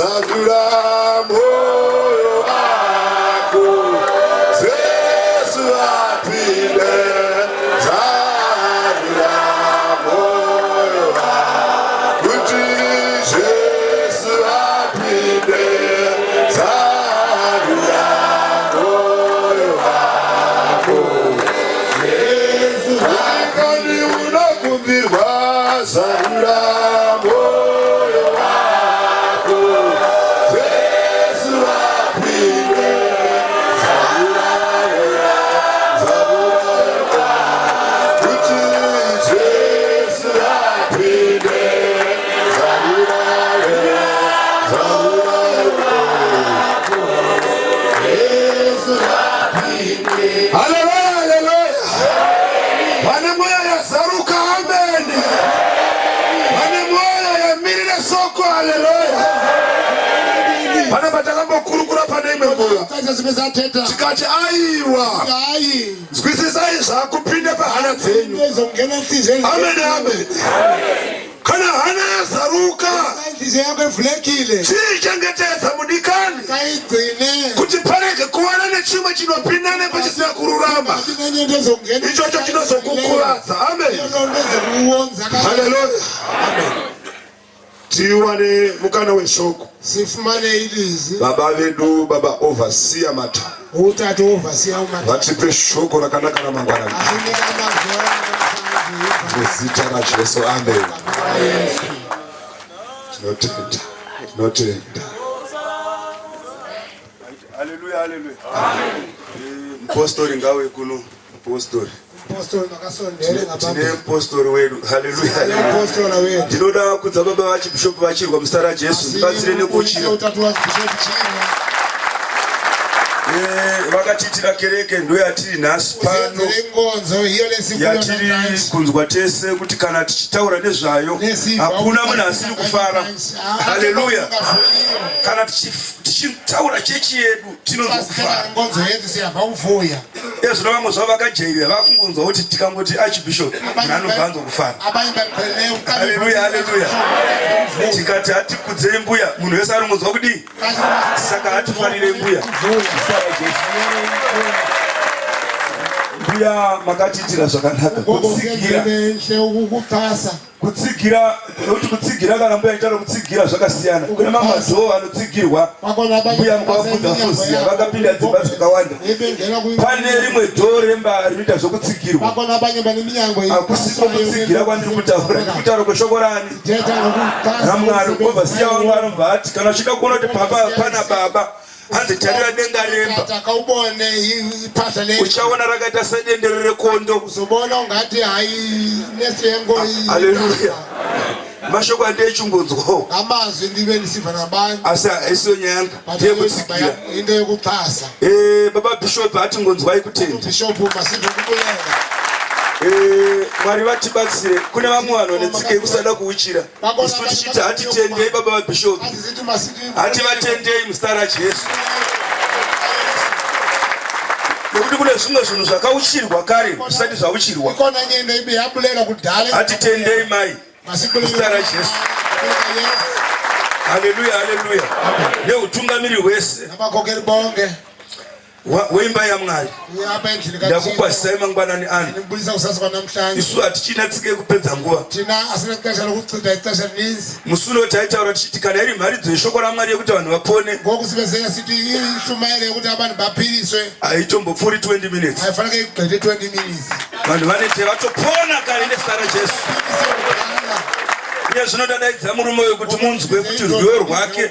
Zarura moyo wako Jesu apinde. Zarura moyo wako kuti Jesu apinde. Zarura moyo wako Jesu apinde. Unokumbirwa zarura moyo wako Jesu apinde. Zarura, zarura, kuti Jesu apinde. Zarura, zarura, Jesu apinde. Haleluya, haleluya. Vane mwoyo yazaruka, amen. Vane mwoyo yamirira soko, haleluya. Pane patakambokurukura pane imwe nguva, Xesha sibe sathetha, tikati aiwa, hayi, nzwisisai zvakupinda pahana dzenyu. Into ezongena enhliziyweni. Amen, amen. Kana hana yazaruka, Inhliziyo yakho evulekile, chiichengetedza, mudikani, kayigcine, kuti parege kuwana nechimwe chinopinda nepachisina kururama. Ngabi nenye into ezongena. Ichocho chinozokukuvadza. Amen. Iyo nto ezokuwonza. Haleluya, amen. Tiwane mukana weshoko. Sifumane ilizwi. Baba vedu, baba overseer Mata, Utata overseer uMata, vatipe shoko rakanaka ramangwanani. Asinike amazwi namhlanje. Muzita raJesu, amen. Yesu. Tinotenda, tinotenda. Haleluya, haleluya. Mupostori ngawe kuno, mupostori. Apostoli makasondele Tine ngaphambili. Mupostori wedu. Haleluya, haleluya. Apostoli wethu. Ndinoda kudza baba vachibhishopu vachirwa muzita raJesu. Ndibatsire nekuchira. Utata wachibhishopu Chirwa. Vakatiitira kereke, ndo yatiri nhasi pano, Usenzele inkonzo, yiyo lesikuyo yatiri namhlanje. kunzwa tese kuti kana tichitaura nezvayo Lesiva hakuna munhu asiri kufara. Haleluya. Kana tichitaura chechi yedu tinonzwa kufara. Inkonzo yethu siyava kuvuya. Ezvino vamwe zvavo vakajairira, vakungonzwa kuti tikangoti archbishop munhu anobva anzwa kufara. Abanye baqhele. Haleluya, haleluya. Tikati hatikudzei mbuya, munhu wese anongonzwa kudii? Saka hatifarire mbuya. Mbuya makatiitira zvakanaka kutsigira. Enhle ukuxhasa. Kutsigira, nokuti kutsigira, kana mbuya itaura kutsigira zvakasiyana. Kune mamadhoo anotsigirwa. Kwakona abanye Mbuya mukavabvunza fuziya, vakapinda dzimba dzakawanda. Ebengena. Pane rimwe dhoo remba rinoita zvokutsigirwa. Bakhona abanye baneminyango. Hakusiko kutsigira kwandiri kutaura, ndiri kutaura kweshoko rani? Thetha ngokuxhasa. RaMwari. Overseer wangu anobva ati kana uchida kuona kuti pamba pana baba, hanzi tarira denga remba. Tata, khawubone iphahla le. Uchaona rakaita sedendere rekondo. Uzobona ungathi hayi nesiyengo. Haleluya. Mashoko andechungonzwawo. Amazwi ndibe ndisiva nabanye. Asi haisiyo nyaya yangu, ndeyekutsigira. Into yokuxhasa. Baba bishop, hatingonzwai kutenda. Bishop, masive kubulela. Mwari vatibatsire. Kune vamwe vanhu vane tsika yekusada kuuchira. Isu tichiti hatitendei baba vabishop, Athi sithi masithi. hativatendei muzita raJesu, nekuti kune zvimwe zvinhu zvakauchirwa kare zvisati zvauchirwa. Ikhona enye into ibe yabulela kudala. Hatitendei mai. Masibulele. Muzita raJesu. Haleluya, haleluya. Neutungamiri hwese Nabakhokeli bonke weimba yaMwari, apha endlini kaThixo. ndakukwazisai mangwanani ano. Ndibulisa kusasa kwanamhlanje. Isu hatichina tsika yekupedza nguva. Thina asinexesha lokuchitha ixesha elininzi. Musi uno taitaura tichiti kana iri mharidzo yeshoko raMwari yekuti vanhu vapone, Ngoku sibe seke sithi intshumayelo yokuthi abantu baphiliswe haitombopfuuri 20 minutes. Ayifanele igqithe 20 minutes. Vanhu vanete vatopona kare nezita raJesu. Philisiwe kudala. Iye zvino ndadaidza murume uyu kuti munzwe kuti rwiyo rwake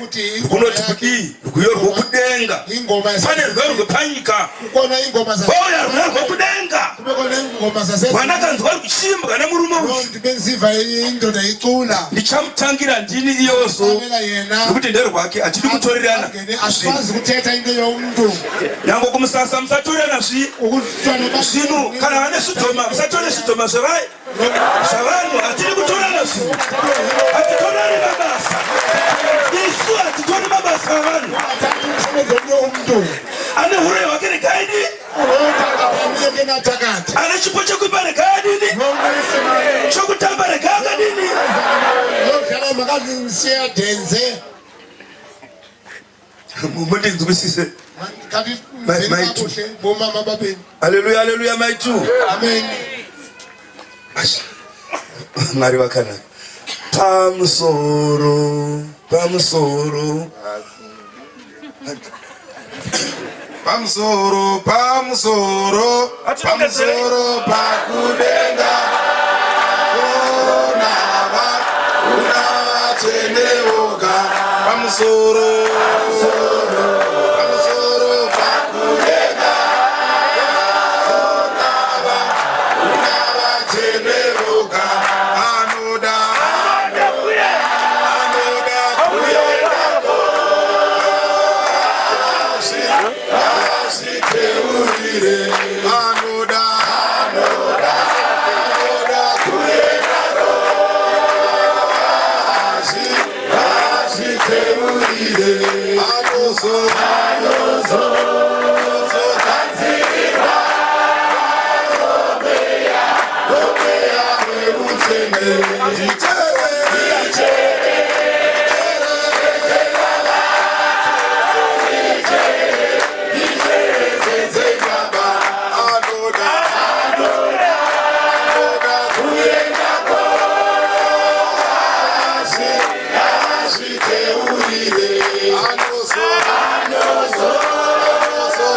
runoti kudii, rwiyo rwokudenga. Ingoma. Pane rwiyo rwepanyika, Kukona ingoma ouya rwiyo rwokudenga kube khona ingoma zase rwandakanzwa ruchiimbwa nemurume uyu. Ndibe ndisiva indoda icula. Ndichamutangira ndini iyozo, Fanela yena. nekuti nderwake. Hatidi kutorerana Angene, zvinhu. asikwazi kuthetha into yomntu. Nyange kumusasa musatorerana zvinhu. Kana vane zvidhoma, musatore zvidhoma zvavanhu. Hatidi kutorana zvinhu, hatitorani mabasa. Isu hatitori mabasa avanhu. Umntu Ane uroi hwake regaidi, ane chipo chekuimba regai adini, chokutamba regai akadini. Yodlala makasiya denze. Mundinzwisise. Kati My kakuhle bomama babeni. Haleluya, haleluya, maitu. Amen. Asha. Mwari vakanaka. Pamusoro, pamusoro. Pamusoro, pamusoro, pamusoro pakudenga. Kunava, kuna vatsvene voga. Pamusoro, pamusoro pakudenga. Kunava, kuna vatsvene voga. Anoda, anoda kuendako. Azviteurire. Anoda, anoda, anoda kuendako. Azviteurire. Anozo, anozo, anozogadzirwa. Nomweya weutsvene. Nditevere, nditevere Baba. Anoda, anoda, anoda kuendako. Azviteurire. Anozo, anozo, anozo.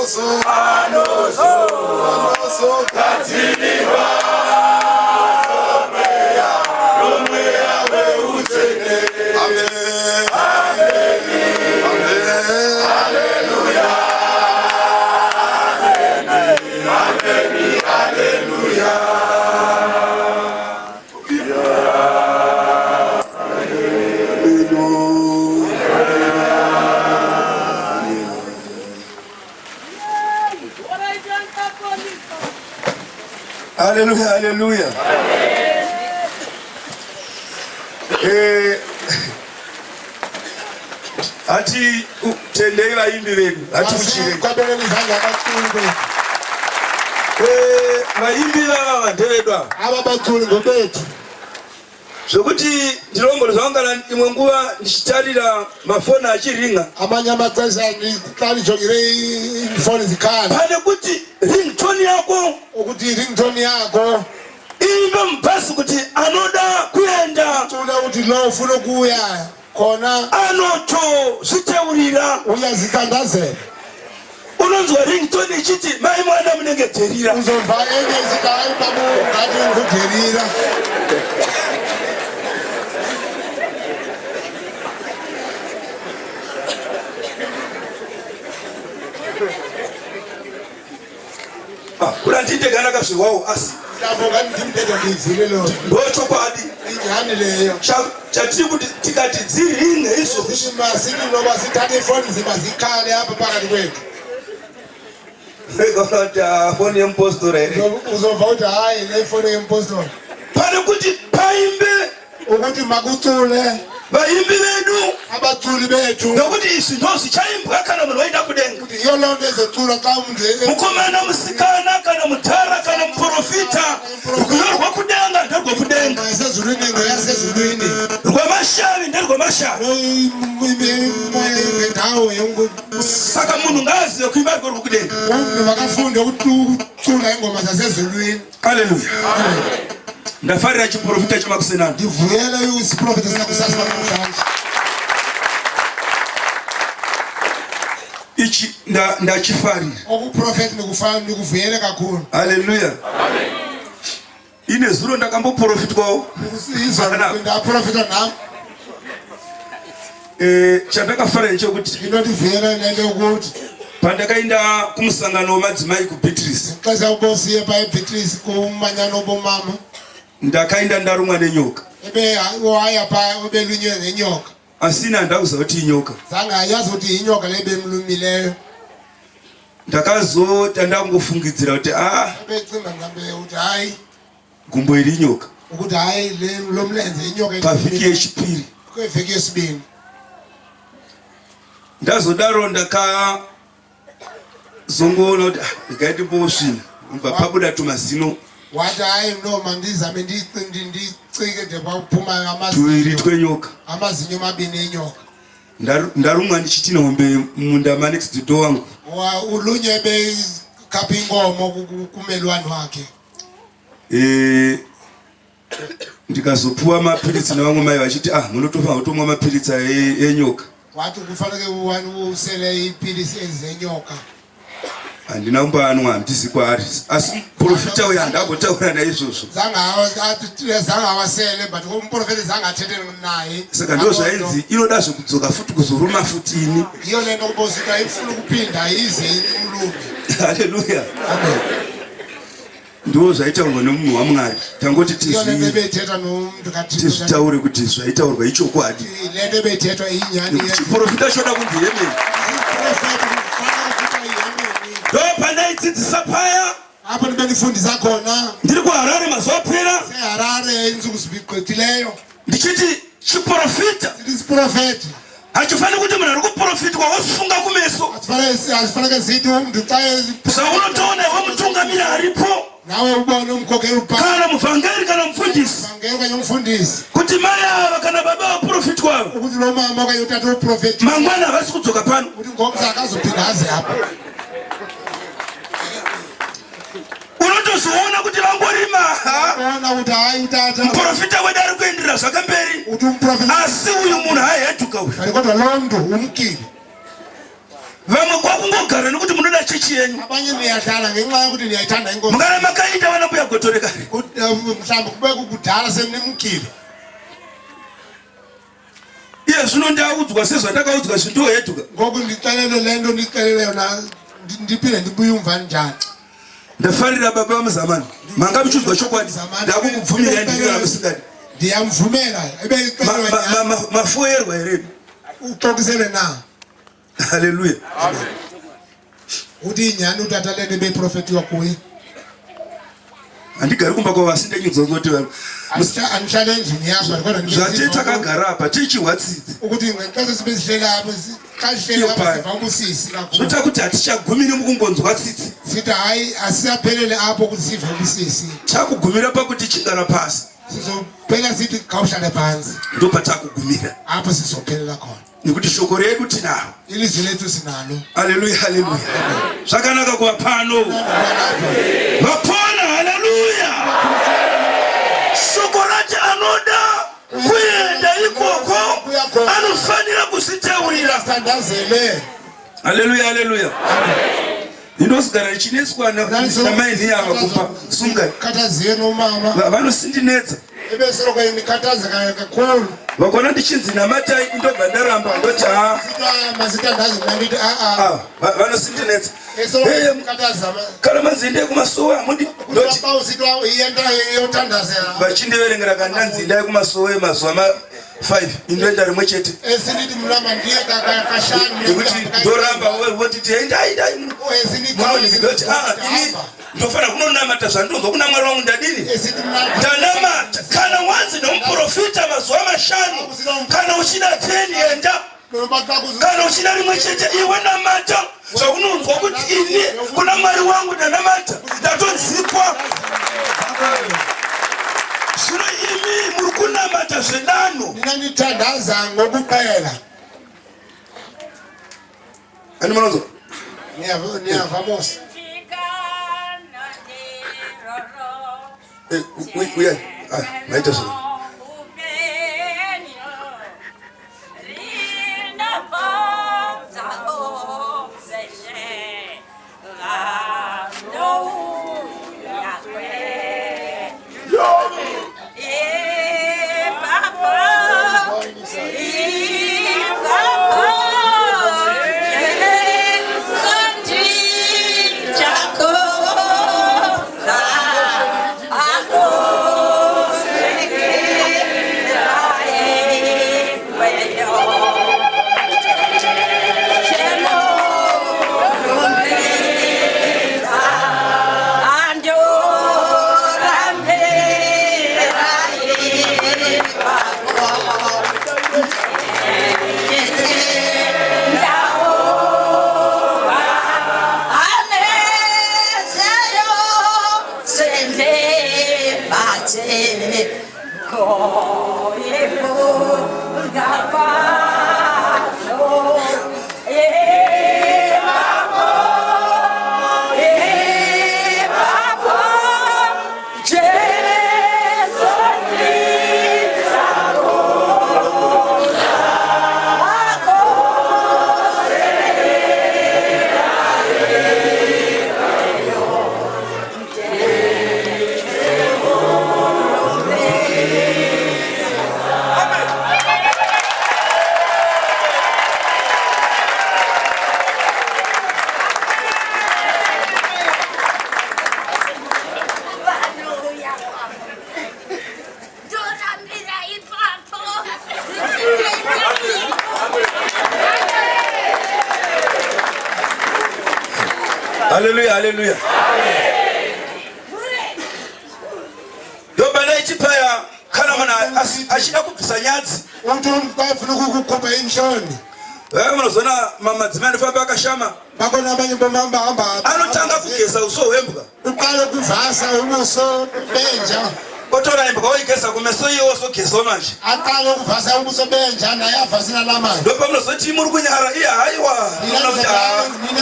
Anozo anozo anozogadzirirwa nomweya nomweya weutsvene. Amen. Amen. Amen. Hallelujah. Amen. Amen. Hallelujah. Haleluya, haleluya. Eh, hati tendei vaimbi vedu, hati uchirei. Kwabeleni izandla abaculi bethu. Eh, vaimbi vava ndevedu ava. Aba baculi ngobethu. Zvekuti ndinombori zvangu kana imwe nguva ndichitarira mafoni achiringa. Amanye amaxesha xa ndijongile iifoni zikhala. Pane kuti ringtone yako Ukuthi ringtone yako iimbe mubhasi kuti anoda kuenda cula ukuthi lo ufuna ukuya khona anotozviteurira. Uyazithandazela. Unonzwa ringtone ichiti mai mwana munenge dherira. Uzova enye isithi hayi baba ungathi ungudelila. Ah, kuda ndindega ndakazviwawo asi Lapho ngathi ndimdeda ndiyivile loo nto. ndochokwadi Inyani leyo. Chatiri kuti tikati dziringe izvozvi Sithi masithi noba sithathe ifoni ziba zikhale apha phakathi kwethu. Rega kuti ah, foni yemupostora here Uzova kuti hayi le foni yempostori. Pane kuti paimbe Ukuthi makucule vaimbi vedu abaculi bethu. Nokuti izvi ndo zvichaimbwa kana munhu waenda kudenga. Kuti iyo loo nto ezoculwa xa umntu Mukomana, musikana, kana mudhara, kana muprofita, rwiyo rwekudenga nderwekudenga, yasezulwini ngoyasezulwini, rwemashavi nderwemashavi. Ngendawo Saka munhu ngaazive kuimba rwiyo rwekudenga. Umntu makafunde ukucula iingoma zasezulwini. Haleluya. Ndafarira chiprofita chemakusenani. Ndivuyele isiprofeto sakusasa namhlanje. Ichi ndachifarira. Okuprofeti ndikuvuyele kakhulu. Haleluya. Ine zuro ndakamboprofitwawo. Izolo ndaprofita nam. Chandakafarira nechekuti Into ndivuyele nento yokuthi pandakaenda kumusangano wemadzimai kuBeatrice, xesha ubosiye pha eBeatrice kumanyano bomama, ndakaenda ndarumwa nenyoka. Ebe waya pha ubelunywe ngenyoka. Asina handauziva kuti inyoka. Zange ayazi kuti inyoka le bemlumileyo. Ndakazota ndangofungidzira kuti a Ebecinga mhlawumbe ukuthi hayi gumbo iri inyoka. Ukuthi hayi le lo mlenze inyoka. Pavhiki yechipiri. Kwevhiki yesibini. Ndazodaro ndakazongoona kuti ndikaiti ndimbosvina ubva pabuda tumazino. Wathi hayi no mandizame ndicike de kwaphuma amazinyo. Tuviri twenyoka. Amazinyo mabini enyoka. Ndarumwa ndichiti nehombe mumunda ma next door wangu. Wa ulunye bekhapha inkomo kumelwane wakhe. Ndikazopuwa mapiritsi nevamwe mai vachiti munotofanira kutomwa mapiritsi enyoka. Wathi kufanele usele ipilisi ezenyoka. Handina kumboanwa, handisi kwaari. Asi muprofita uyu handambotaura naizvozvo. Zange awasele, but umuprofeti zange athethe naye. Saka ndo zvainzi inoda zvekudzoka futi kuzoruma futi ini. Iyo le nto kubosika ifuna ukuphinda ize imlume. Haleluya. Amen. Ndo zvaitaurwa nemunhu waMwari. Tangoti Iyo le nto ebeyithethwa nomntu kaThixo. tizvitaure kuti zvaitaurwa ichokwadi. Le nto ebeyithethwa iyinyani. Chiprofita choda kunzi yemene. Isiprofeti kufanele kuthiwa yemene. Ndo pandaidzidzisa paya. Apho ndibe ndifundisa khona. Ndiri kuHarare mazuva apera. SeHarare iintsuku zibigqithileyo. Ndichiti chiprofita. Sithi isiprofeti. Hachifaniri kuti munhu ari kuprofitwa wosunga kumeso. Asifanele sithi umntu xa Zvaunotoona iwe mutungamiri aripo. Nawe ubone umkhokeli upha. Kana muvhangeri kana mufundisi. Muvhangeri okanye umfundisi. Kuti mai ava kana baba vaprofitwa ava. Ukuthi lo mama okanye utata uprofeti. Mangwana havasi kudzoka pano. Kuti ngomso akazophinda aze apha. Unotozoona kuti vangorima. Unoona kuti hayi utata. Muprofita wedu ari kuenderera zvakamberi. Kuti umuprofita. Asi uyu munhu haihetuka uyu. Kani kodwa lo mntu umkile. Vamwe kwakungogara nekuti munoda chechi yenyu. Abanye niyadlala ngenxa yokuthi niyayithanda inkosi. Mungana makaita vana mbuya gotore kare. Mhlawumbe kube kukudala senimukile. Iye zvino ndaudzwa sezvandakaudzwa zvindoheduka. Ngoku ndixelele le nto ndixelele yona ndiphinde ndibuye umva njani. Ndafarira baba vaMuzamani. Manga muchiudzwa chokwadi. Ndakukubvumirai ndiri musingadi. Ndiyamvumela ibe ixelelwa Mafoyerwa here? Uxokiselwe na? Haleluya. Amen. Uthi inyani utata le nto ebeyiprofetiwa kuye. Handigari kumba kwavo asi ndanyudzwa kuti vanhu Andihlale endlini yakho kodwa zvate takagara apa tichihwa tsitsi. Ukuthi ngexesha sibe sihleli apha xa sihleli apha siva ubusisi kakhulu. Zvoita kuti hatichagumiri mukungonzwa tsitsi. Sithi hayi asisaphelele apho ukuthi sive ubusisi. Chakugumira pakuti chigara pasi. Sizophela sithi khawuhlale phansi. Ndopatakugumira. Apho sizophelela khona. Nekuti shoko redu tinaro. Ilizwi lethu sinalo. Haleluya, haleluya. Zvakanaka kuva pano. Vapona, haleluya. Shoko rati anoda kuenda ikoko anofanira kuzvitaurira. Tandazele. Haleluya, haleluya. Ndinosigara ndichinetswa namai ava kumba sungai. Kataziye nomama. Vanosindinetsa. Ebesoloko indikhathaza kakhulu. Vakaona ndichinzi namatai ndobva ndaramba ndoti ha. Masithandaze mna ndithi a a. Ah, vanosindinetsa. Kana manzi endai kumasowe hamudi ndoti vachindiverengera kana ndanzi endai kumasowe mazuva ma 5 indoenda rimwe chete nekuti ndoramba votiti endai endai munondoti a ini ndofanira kunonamata zvandinonzwa kuna mwari wangu ndadini ndanamata kana wanzi nomuprofita mazuva mashanu kana uchida 10 enda kana uchida rimwe chete iwe namata zvaunonzwa kuti ini kuna mwari wangu ndanamata ndatonzikwa zvino imi muri kunamata zvedanho ndinandithandaza ngokuqela Ani munonzwa? Niyava mos. Eh, uyai. Ah, maita zvakanaka. Haleluya, haleluya. Ndobva ndaichipaya kana munhu achida kubvisa nyadzi. Umuntu afuna ukukhupha inhloni. Vaya munozoona madzimai anofamba akashama. Bakona abanye bomamba hamba. Anotanga kugeza uso hwembwa. Uqale kuvasa ubuso benja. Otora imbwa oigeza kumeso iye wozogezwa manje. Aqale ukuvasa ubuso benja naye avase nalamanje. Ndopamunozoti muri kunyara iye haiwa. Nina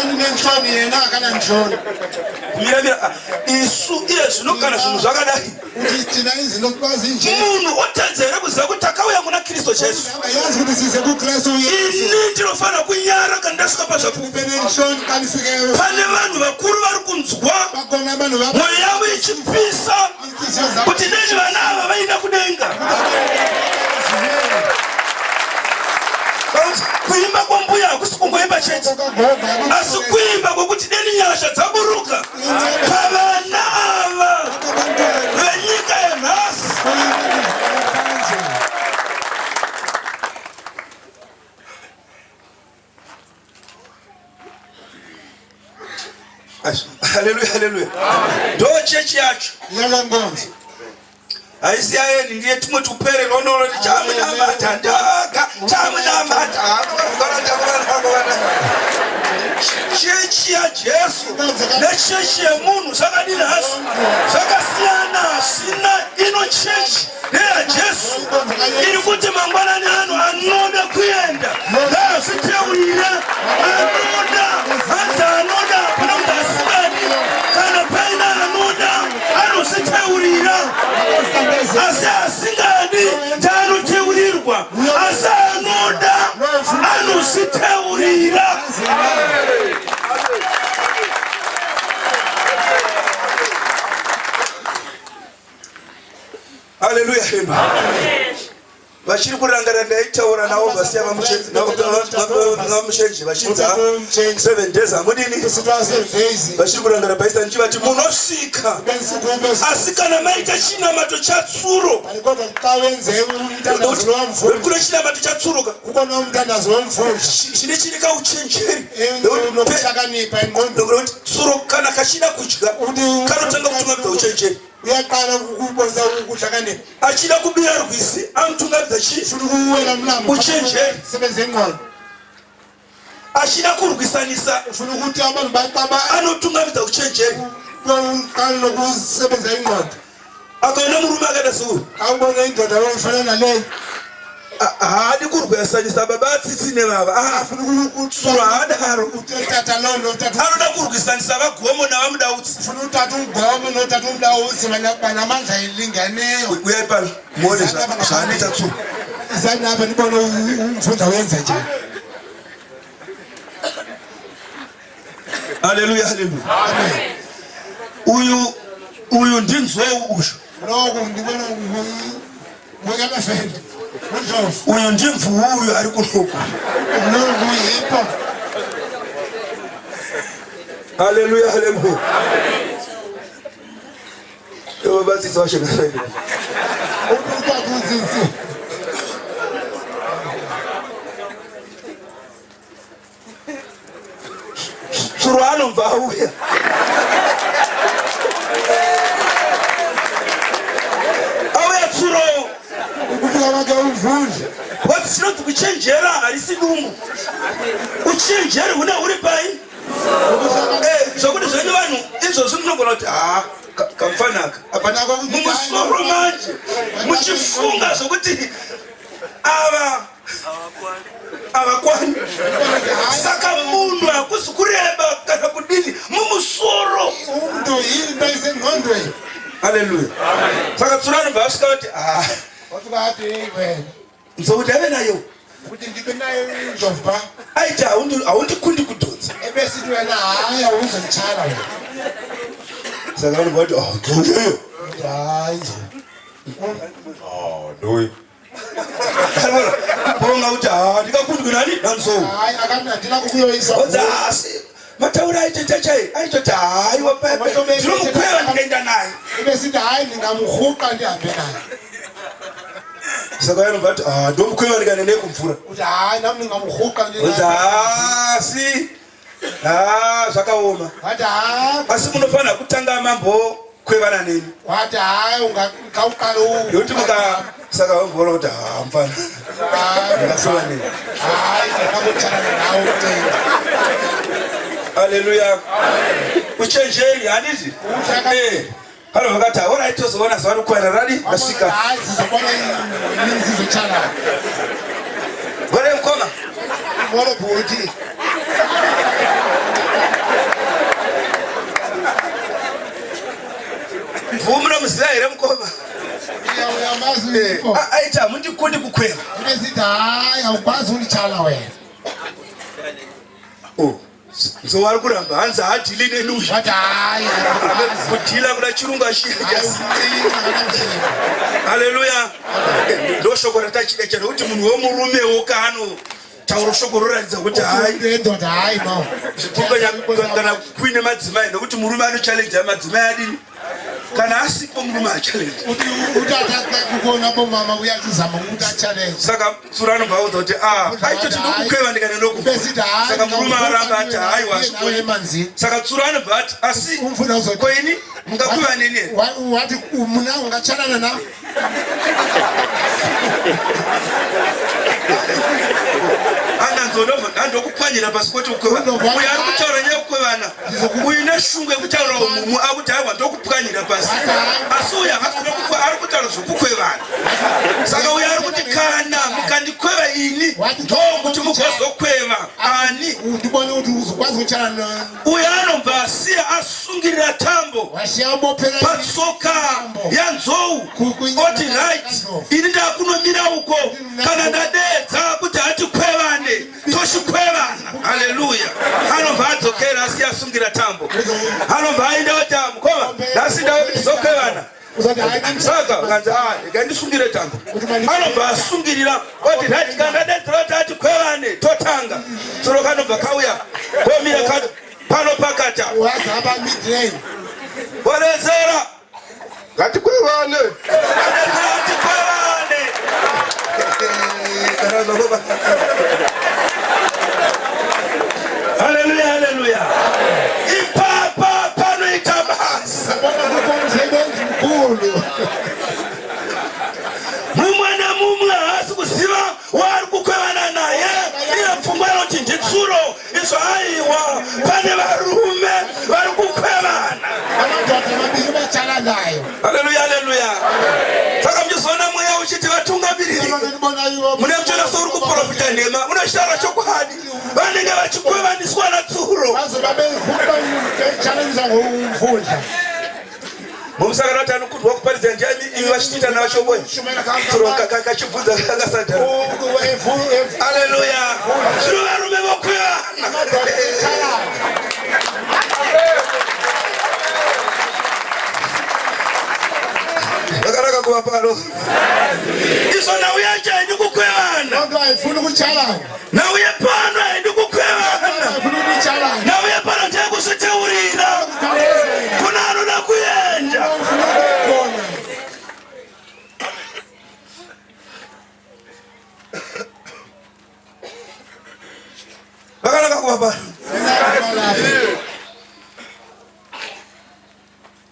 ninenhloni yena akananhloni. Mira mira ah, isu iye zvino kana zvinhu zvakadai. Kuti thina izinto zinje. Munhu otadza here kuziva kuti takauya muna Kristu Jesu. Angayazi kuti size kuKristu Yesu. Ini ndinofanira kunyara kana ndasvika pazvapupu. Nenhloni xa nifike. Pane vanhu vakuru vari kunzwa Bakhona abantu mwoyo yavo ichipisa kuti dei vana ava vaenda kudenga. Kuimba kwambuya hakusi kungoimba chete, asi kuimba kwokuti deni nyasha dzaburuka pavana ava venyika yenhasi. Haleluya, haleluya. Ndo chechi yacho Yale nkonzo. Haisi yaeni ndiye tumwe tupere ronoro chamunamata ndaga chamunamata. Chechi yaJesu nechechi yemunhu zvakadini nhasi? Zvakasiyana. Hasina ino chechi ndeyaJesu iri kuti mangwanani ano anoda kuenda ngaazviteurire. Anoda hanzi anoda, hapana kuti asingadi. Kana paina anoda anozviteurira, asi asingadi taanoteurirwa, asi anoda anozviteurira. Haleluya, haleluya. Vachiri kurangarira ndaitaura navo vasiya vamuchenje vachinza 7 days hamudini. Vachiri kurangarira paisa ndichivati munosvika, asi kana maita chinamato chatsuro, kune chinamato chatsuruka chine chine kauchenjeri nekuti tsuro kana kachida kudya kanotanga kutungamidza uchenjeri. Uyaqala ukubonisa ukuhlakanipha. Achida kubira rwizi anotungamidza chii? Ufuna ukuwela umlambo. Uchenjeri. Sebenza ingqondo. Achida kurwisanisa Ufuna ukuthi abantu baxaba anotungamidza uchenjeri. Uqala nokusebenza ingqondo. Akaona murume akaita seuyu, Awubona indoda efana naleyo, haadi kurwisanisa baba atsitsi nevava. Ah, ufuna tsuro haadaro. Utata lo notata Anoda kurwisanisa vagomo navamudautsi. Ufuna utata ugomo notata umdawusi banamandla elinganeyo. Uyai pano muone zvaanoita tsuro. Izani apha nibone umfunda wenza njani. Haleluya, haleluya. Uyu uyu ndinzou uyu. Lokhu ndibona ngu-elephant, undlovu. Uyu ndimvuu uyu ari kunoku. Lo nguhippo. Haleluya, haleluya. Ivo vatsitsi vacho ngavaende. Uthi utata utsitsi. Tsuro anobva auya, auya tsuro. Ukufika kwakhe umvundla. Wati chinonzi kuchenjera harisi dumbu, uchenjeri hune huri pai? Zvokuti zvenyu vanhu izvozvi munogona kuti ha kamufanaka Apana mumusoro manje muchifunga zvokuti ava havakwani. Saka munhu hakusi kureba kana kudini mumusoro. Umuntu yinto isengqondweni. Haleluya. Saka tsuro anobva asvika kuti ha Wafika athi, hey wena, nzou ndave nayo. Ukuthi ndibe nayo indlovu ba. Aiti haundikundi kudhonza. Ebesithi wena hayi awuzonditshaya wena. Saka vanobva vati, oh, nzou iyoyo. Hayi indlovu. Oh, ndoyo ponga kuti ha ndingakundwi nani nanzou. Hayi akati handina kukuyoyisa. Odza asi mataura aitoita chai aitoti haiwa pepe ndinomukweva ndikaenda naye. Ebesithi hayi ndingamrhuqa ndihambe naye. Saka vanobva vati ha ndomukweva ndikaenda naye kumvura. Uthi hayi nami ndingamrhuqa. Odza asi ha zvakaoma. Wathi hayi. Asi munofanira kutanga mambokwevana neni. Wathi hayi ungawuqala. Nekuti muka saka vamboona kuti ha mufana ndingakweva neni. Hayi ndingakutshalana nawe ucinga. Haleluya. Uchenjeri handiti? Vanhu vakati alright tozoona zuva rokwana radi rasvika. Hayi sizobona imini sizochalana. Gore mukoma. Molo bhuti. Mvuu munomuziva here mukoma? Uya uyamazi Eh, ufo. aiti hamundikundi kukweva. Ubesithi hayi awukwazi unditshala wena. Oh, nzou ari kuramba hanzi haadhili neni uyu. Wathi hayi awukwazi. Kudhila kuda chirungu Hayi achiya. umcinga kanamzimba. Haleluya. Ndo shoko ratachida chero kuti munhu wemurumewo kaano taura shoko roratidza kuti hayi Uthi endoda hayi no. kana kuine madzimai nokuti murume anochallenge madzimai adini kana asipo murume achallenge Uthi utata kukona bomama uyazama ukuthi achallenge. saka tsuro anobva audza kuti a aitoti ndokukweva ndikane Ubesithi hayi. saka murume aramba ati haiwa nawe hazvikoni emanzini. saka tsuro anobva ati asi Umfuna uzothi koini mungakweva neni here Wathi mna ungatshalana nam? andokupwanyira pasi kwoti kukwevana uyo ari kutaura nyaya yekukwevana uyu neshungu yekutaura mumu akuti aiwa ndokupwanyira pasi asi uyu haasi ari kutaura zvokukwevana saka uyo ari kuti kana mukandikweva ini ndokuti mugozokweva ani Ndibone ukuthi uzokwazi ukutshalana uyo anobva asiya asungirira tambo washiya ubophela patsoka yanzou oti right ini ndakunomira uko kana ndadeedza kuti hatikwevane tochikwevana haleluya anobva adzokera asi asungira tambo anobva aenda oti "Ah, mukoma nhasi ndave kuti zokwevana uzothi hayi saka kanzi "Ah, rega ndisungire tambo anobva asungirira oti right kana ndadeedzera kuti hatikwevane totanga tsoro kanobva kauya komira pano pakati apa wazaba midrain oredzera Ngatikwevane. Ngatikwevane. Haleluya, haleluya. Ipapa panoita basa. bona kukho umsebenzi mkhulu Mumwe nemumwe haasi kuziva waari kukwevana naye. Iye pfungwa inoti nditsuro, izvo aiwa pane varume vari kukwevana. Amadoda amabili batshalanayo. Haleluya, haleluya. Saka muchizoona mweya uchiti vatungamiriri mune muchiona souri kuprofita nhema unochitaura chokwadi vanenge vachikwevaniswa natsuro Baze babe bechallenja ngomfundla. mumusangano kuti anokundwa kuparidza ndiani imi vachitiita navashoboyi tsuro kachibvunza kakasadhara aleluya zvino varume vokwevana zvakanaka kuva pano izvo nhau yacho haidi kukwevana Loo nto ayifuni ukutshalana. nhau yepano haidi kukwevana Ayifuni ukutshalana. nhau yepano ndeyekuzviteurira kuna anoda kuenda Ufuna ukukhona. vakanaka kuva pano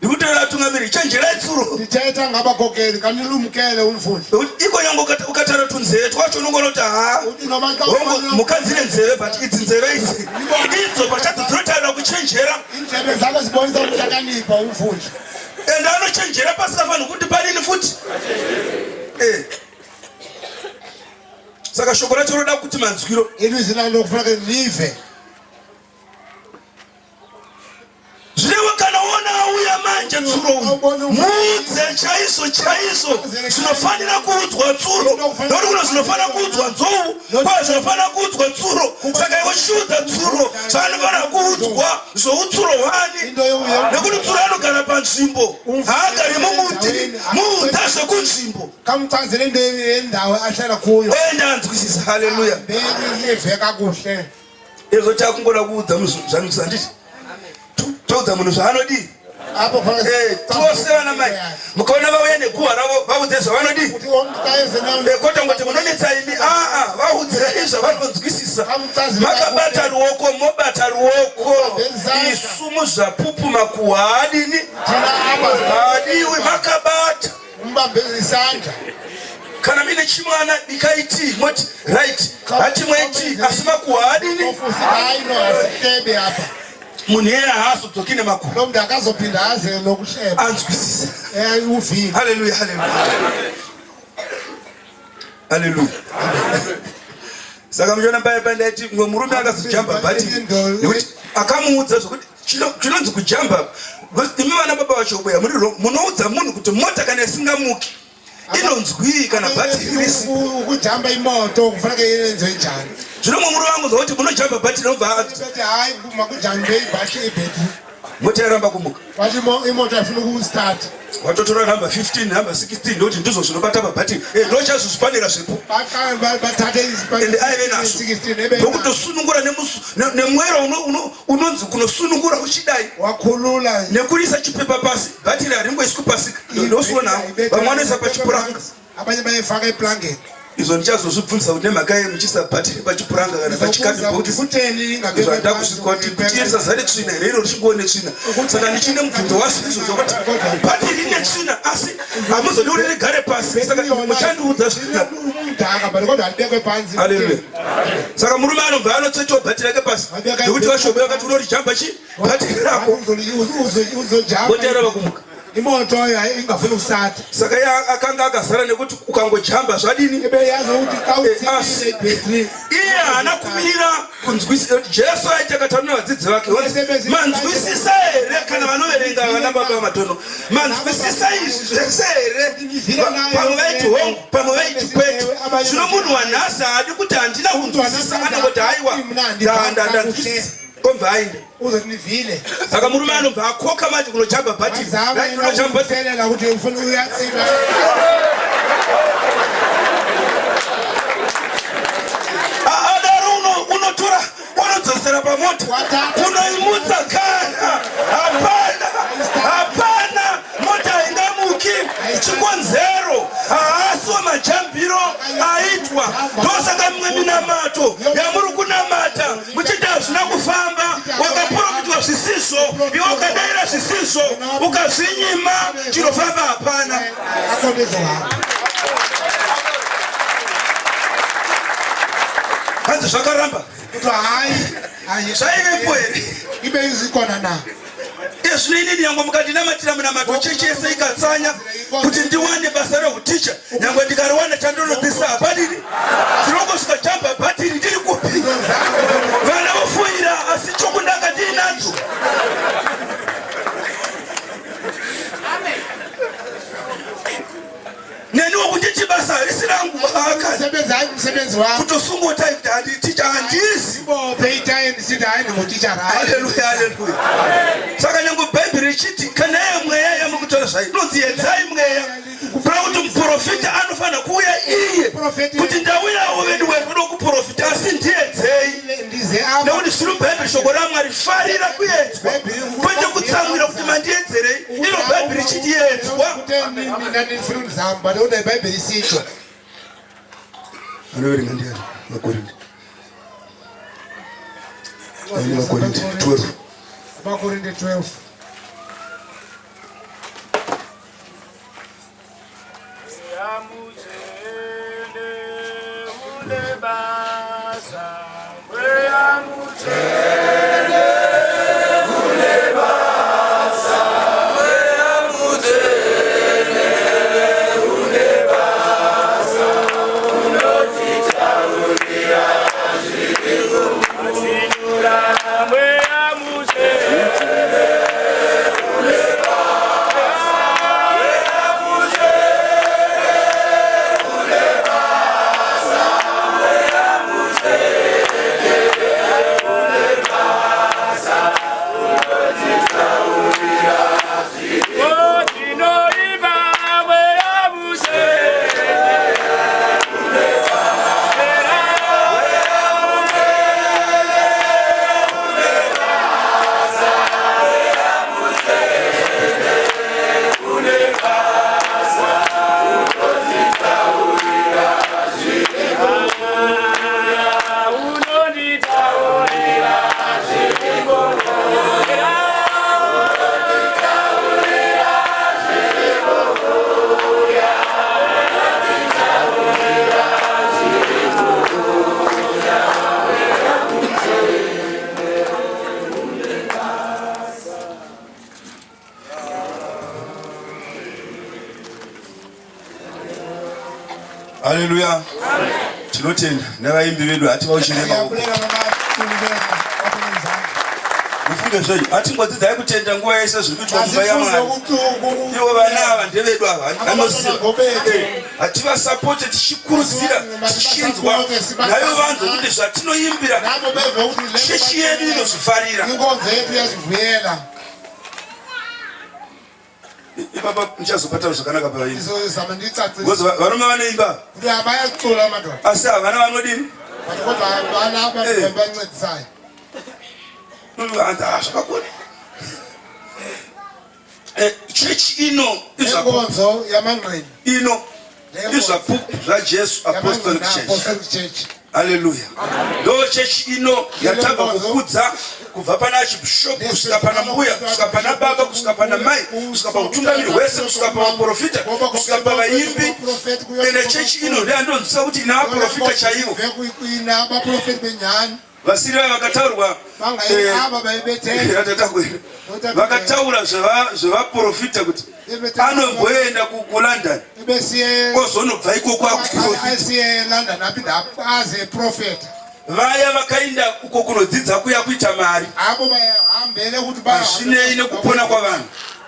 ndikutevera vatungamiri chenjerai tsuro Ndithetha ngabakhokheli kanilumkele umfundi. Nekuti iko nyange ukatara tunzeve twacho unongonoti ha Uthi noma xa hongu ubona- mukadzi nenzeve but idzi nzeve idzi idzo pachadzo dzinotaura kuchenjera Iindlebe zakho zibonisa ukuhlakanipha umfundi. ende anochenjera pasingafaniri kuti padini futi Eh. Saka shoko racho roda kuti manzwiro Ilizwi lalo kufuneka live. zvirevo kana ona auya manje tsuro uyu muudze chaizvo chaizvo zvinofanira kuudzwa tsuro nokuti kuno zvinofanira kuudzwa nzou kwa zvinofanira kuudzwa tsuro saka iwe chiudza tsuro zvaanofanira kuudzwa zvoutsuro hwani Into yokuya nekuti tsuro anogara panzvimbo haagari mumuti muudza zvekunzvimbo kamchazele into yendawo ahlala kuyo. oenda anzwisisa haleluya Belive kakuhle. izvo takungoda kuudza munhu handiti toudza munhu zvaanodii Apho Eh, tose vana mai mukaona vauya neguhwa ravo vaudze zvavanodii Uthi wonke xa eze nawo- Eh, kwete ngoti munonetsa imi aa vaudzirei zvavanonzwisisa makabata ruoko mobata ruoko isu muzvapupu makuhwa adini Thina apha adiwi makabata umbambe isandla. Kana mine chimwana bikai tii moti right hatimwei tii asi makuhwa adini Ofusi hayi no asitebe apha. Munhu iyeye haazodzoki nemakumbo. Lo muntu akazophinda aze nokuhleba. Anzwisisa. Uvile. Haleluya, haleluya, haleluya. Saka muchiona paya pandaiti mumwe murume akazojamba bhatiri nekuti akamuudza zvekuti chinonzi kujamba, because imi vana baba vacho ubuya muri wrong, munoudza munhu kuti mota kana isingamuki inonzwii kana bhatiri risi. Ukujamba imoto kufanira yenze njani? Zvino mumwe murume wangu zvakuti munojamba bhatiri unobva ati hayi makujambe ibhatiri ibhetiri. Mota yaramba kumuka. Vati imota ifuna kustart. Watotora number 15, number 16 ndoti ndizvo zvinobata pabhatiri. Ndochazozvipanera zvepo. Bathathe Ende aive nazvo. Ndokutosunungura nemwero unonzi kunosunungura uchidai. Wakhulula. Nekurisa chipepa pasi, bhatiri haringoiswi pasi. Ndosiona vamwe vanoisa pachipuranga. Abanye bayifaka eplangeni. Izvo ndichazozvibvunza kuti nemhaka yei muchiisa bhatiri pachipuranga kana pachikadhibhokisi. Kuteni Izvo handida kuzvikwa kuti kuti risazare tsvina here iro richingove netsvina. Saka ndichine mubvunzo wazvo izvozvo kuti bhatiri rine tsvina asi hamuzodi kuti rigare pasi. Saka muchandiudza zvina. Umdaka but kodwa alibekwe phansi. Haleluya. Saka murume anobva anotsvetawo bhatiri rake pasi. Nekuti vashombe vakati unorijamba chi bhatiri rako. Uzojamba. Mota yaramba kumuka. Imoto ingafuni kusata. Saka iye akanga akazara nekuti ukangojamba zvadini? Ibe yazi kuti Asi kawutsile ibhetri. iye haana kumirira kunzwisisa kuti Jesu aiti akataura nevadzidzi vake vanzi, manzwisisa here kana vanoverenga vana baba vamatono, manzwisisa izvi zvese here? Pamwe vaiti hongu, pamwe vaiti kwete. Zvino munhu wanhasi haadi kuti handina kunzwisisa, anongoti haiwa ndanzwisisa, obva aenda. Uzoti nivile. Saka murume anobva akoka manje kunojamba bhatiri. Azama Right, unojamba bhatiri. ukuselela kuti ufuna uyatsika. Adaro unotora unodzosera pamota, unoimutsa kana hapana, hapana mota haingamuki. Chikonzero haasiwo majambiro aitwa. Ndosaka mimwe minamato yamuri kunamata muchiti hazvina kufamba, wakaprofitwa zvisizvo, iwe ukadaira zvisizvo, ukazvinyima, chinofamba hapana. Hanzi zvakaramba. Kuthiwa hayi, hayi. Zvaivepo here? Ibe izikhona na? Ezvino inini nyangwe mukandinamatira munamato chechi yese ikatsanya kuti ndiwane basa rehuticha, nyangwe ndikariwana chandinodzisa hapadini, ndinongosvika jamba bhatiri ndiri kupi, vana vofoira asi chokundanga ndiinadzo. Neniwo kunditi basa harisi rangu akani. Umsebenzi hayi umsebenzi wakho. Kutosungwa tai kuti handiticha handizi. Ibophe itayi ndisithi hayi ndingutitsha hayi. Haleluya, haleluya. Saka nyangwe Bhaibheri richiti kana iye mweya yamukutora zvayo inonzi edzai mweya, kureva kuti muprofita anofanira kuuya iye kuti ndauyawo vedu wedu kuda kuprofita, asi ndiedzei. Ndize apa. Nekuti zviri muBhaibheri shoko raMwari, farira kuedzwa kwete kutsamwira kuti mandiedzerei. Iro Bhaibheri richiti edzwa. Kuteni mina ndifuna ukuzama but kodwa iBhayibheli isitsho. Anoverenga ndiani? Vakorinte. Vakorinte 12. Vakorinte 12. Haleluya. Tinotenda nevaimbi vedu hativauchire maoko. Mufunge zvenyu, hatingodzidzai kutenda nguva yese zviri kuitwa mumba yaMwari. Ivo vana ava ndevedu ava, vanoziva. Eh, hativasapote tichikurudzira, tichinzwa nayo vanzwe kuti zvatinoimbira chechi yedu inozvifarira. Ipapa ndichazobata zvakanaka pavaimbi. Because varume vanoimba. Asi havana vanodini? Eh. Zvakakona. Eh, chechi ino inkonzo yamangqina ino izvapupu zvaJesu Apostolic Church. Haleluya. Ndo chechi ino yatabva kukudza kubva pana archbishop kusvika pana mbuya kusvika pana baba kusvika pana mai kusvika pautungamiri hwese kusvika pavaprofita kusvika pavaimbi. Ende chechi ino ndeyandonzwisa kuti ina vaprofita chaivo. Vasiri vaya vakataurwa eh, vakataura zvevaprofita kuti anomboenda kuLondon ozonobva ikoko akuprofita. Vaya vakaenda uko kunodzidza kuya kuita mari hazvinei nekupona kwavanhu.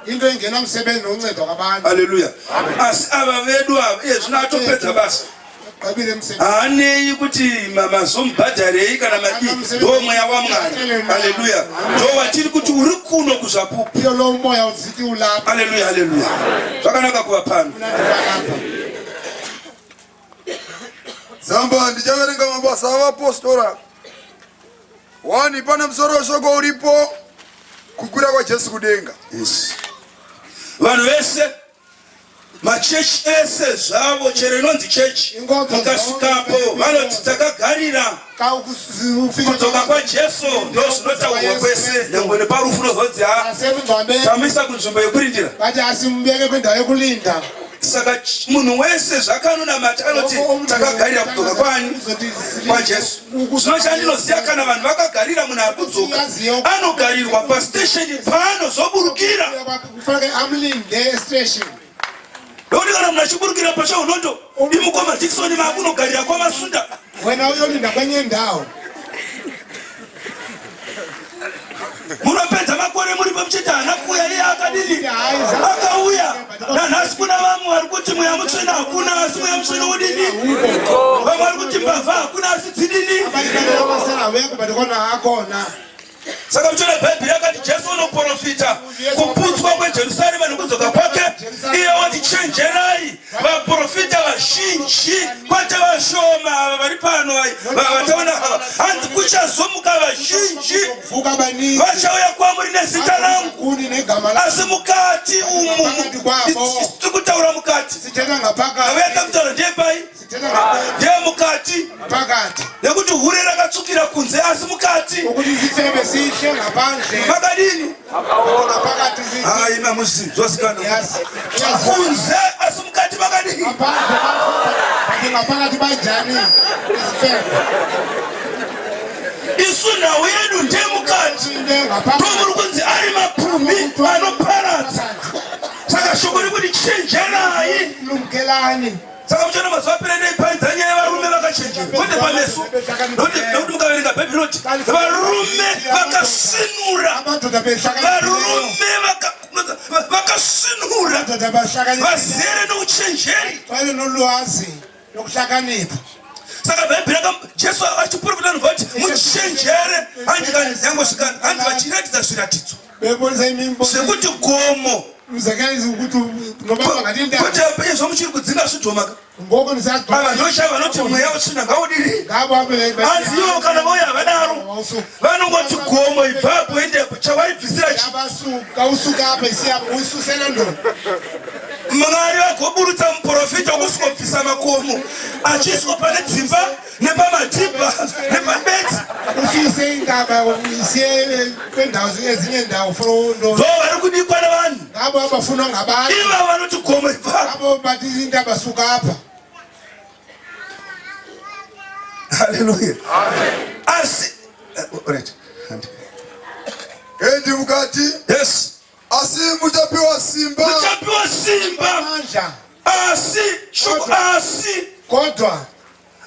Into ingena msebenzi nokuncedwa kwabantu. Haleluya. Asi ava vedu ava iye zvino atopedza basa. Haanei kuti mazomubhadharei kana madii, ndo mweya waMwari. Haleluya. Ndo watiri kuti uri kuno kuZvapupu. Haleluya, haleluya. Zvakanaka kuva pano. Zamba, ndichaverenga mabasa avapostora 1 pane musoro weshoko uripo kukwira kwaJesu kudenga. Yes. Vanhu vese machechi ese zvavo chero inonzi chechi mukasvikapo vanoti takagarira kudzoka kwaJesu ndo zvinotaurwa kwese nyangwe neparufu unozonzi ha tamuisa kunzvimbo yekurindira. Vati asi mubeke kwendau yekulinda. Saka munhu wese zvakanonamata anoti takagarira kudzoka kwani kwaJesu. Zvino chandinoziva kana vanhu vakagarira munhu ari kudzoka anogarirwa pastesheni paanozoburukira. Kufanira amulinde estation. Ndokuti kana munhu achiburukira pachahonondo imukoma Dickson maakunogarira kwaMasunda. Wena uyolinda kwenye ndawo. Munopedza makore muripo muchiti haana kuuya iye akadini? Akauya. Nanhasi kuna vamwe vari kuti mweya mutsvene hakuna asi mweya mutsvene udini? Vamwe vari kuti mbavha hakuna asi dzidini? Saka muchiona Bhaibheri yakati Jesu unoprofita kuputswa kweJerusarema nekudzoka kwake, iye woti chenjerai vaprofita vazhinji, kwete vashoma ava vari pano vataona ava, hanzi kuchazomuka vazhinji vachauya kwamuri nezita rangu, asi mukati umu tiri kutaura mukati, aveka kutaura ndepai ndeyemukati pakati nekuti hure rakatsvukira kunze asi mukati ukuti zifebe sihle ngaphandle makadini pakati hayi mamusi zvosikana kunze asi mukati makadini ngaphakathi banjani izifebe isu nhau yedu ndeyemukati ndomuri kunzi ari mapumhi anoparadza saka shoko rekuti chenjerai lumkelani Saka muchaona mazuva apera ndaiparidza nyaya yevarume vakachenjera kwete pameso, nekuti mukaverenga Bhaibheri rinoti varume vakasvinura, varume vakasvinura vazere nouchenjeri nokuhlakanipha. Saka Bhaibheri Jesu achiprofita anobva kuti muchenjere, hanzi yangosvikana, hanzi vachiratidza zviratidzo zvekuti gomo kwete izvo muchiri kudzinga zvidhoma ava ndochaivo vanoti mweya wetsvina ngaudiri hanzi ivo kana vauya havadaro vanongoti gomo ibvapo endepo chawaibvisira chi Mwari vagoburutsa muprofita wokusvikobvisa makomo achiiswa pane dzimba nepamadhibha nepabetsi usise indaba usiye kwendawo ezinye ndawo ndo vari kudikwa nevanhu ngabo abafunwa ngabantu ivavo vanoti gomo ibva abo bathi indaba suka apha haleluya asi right Endi mukati yes asi muchapiwa simba muchapiwa simba amandla asi shoko asi Kodwa.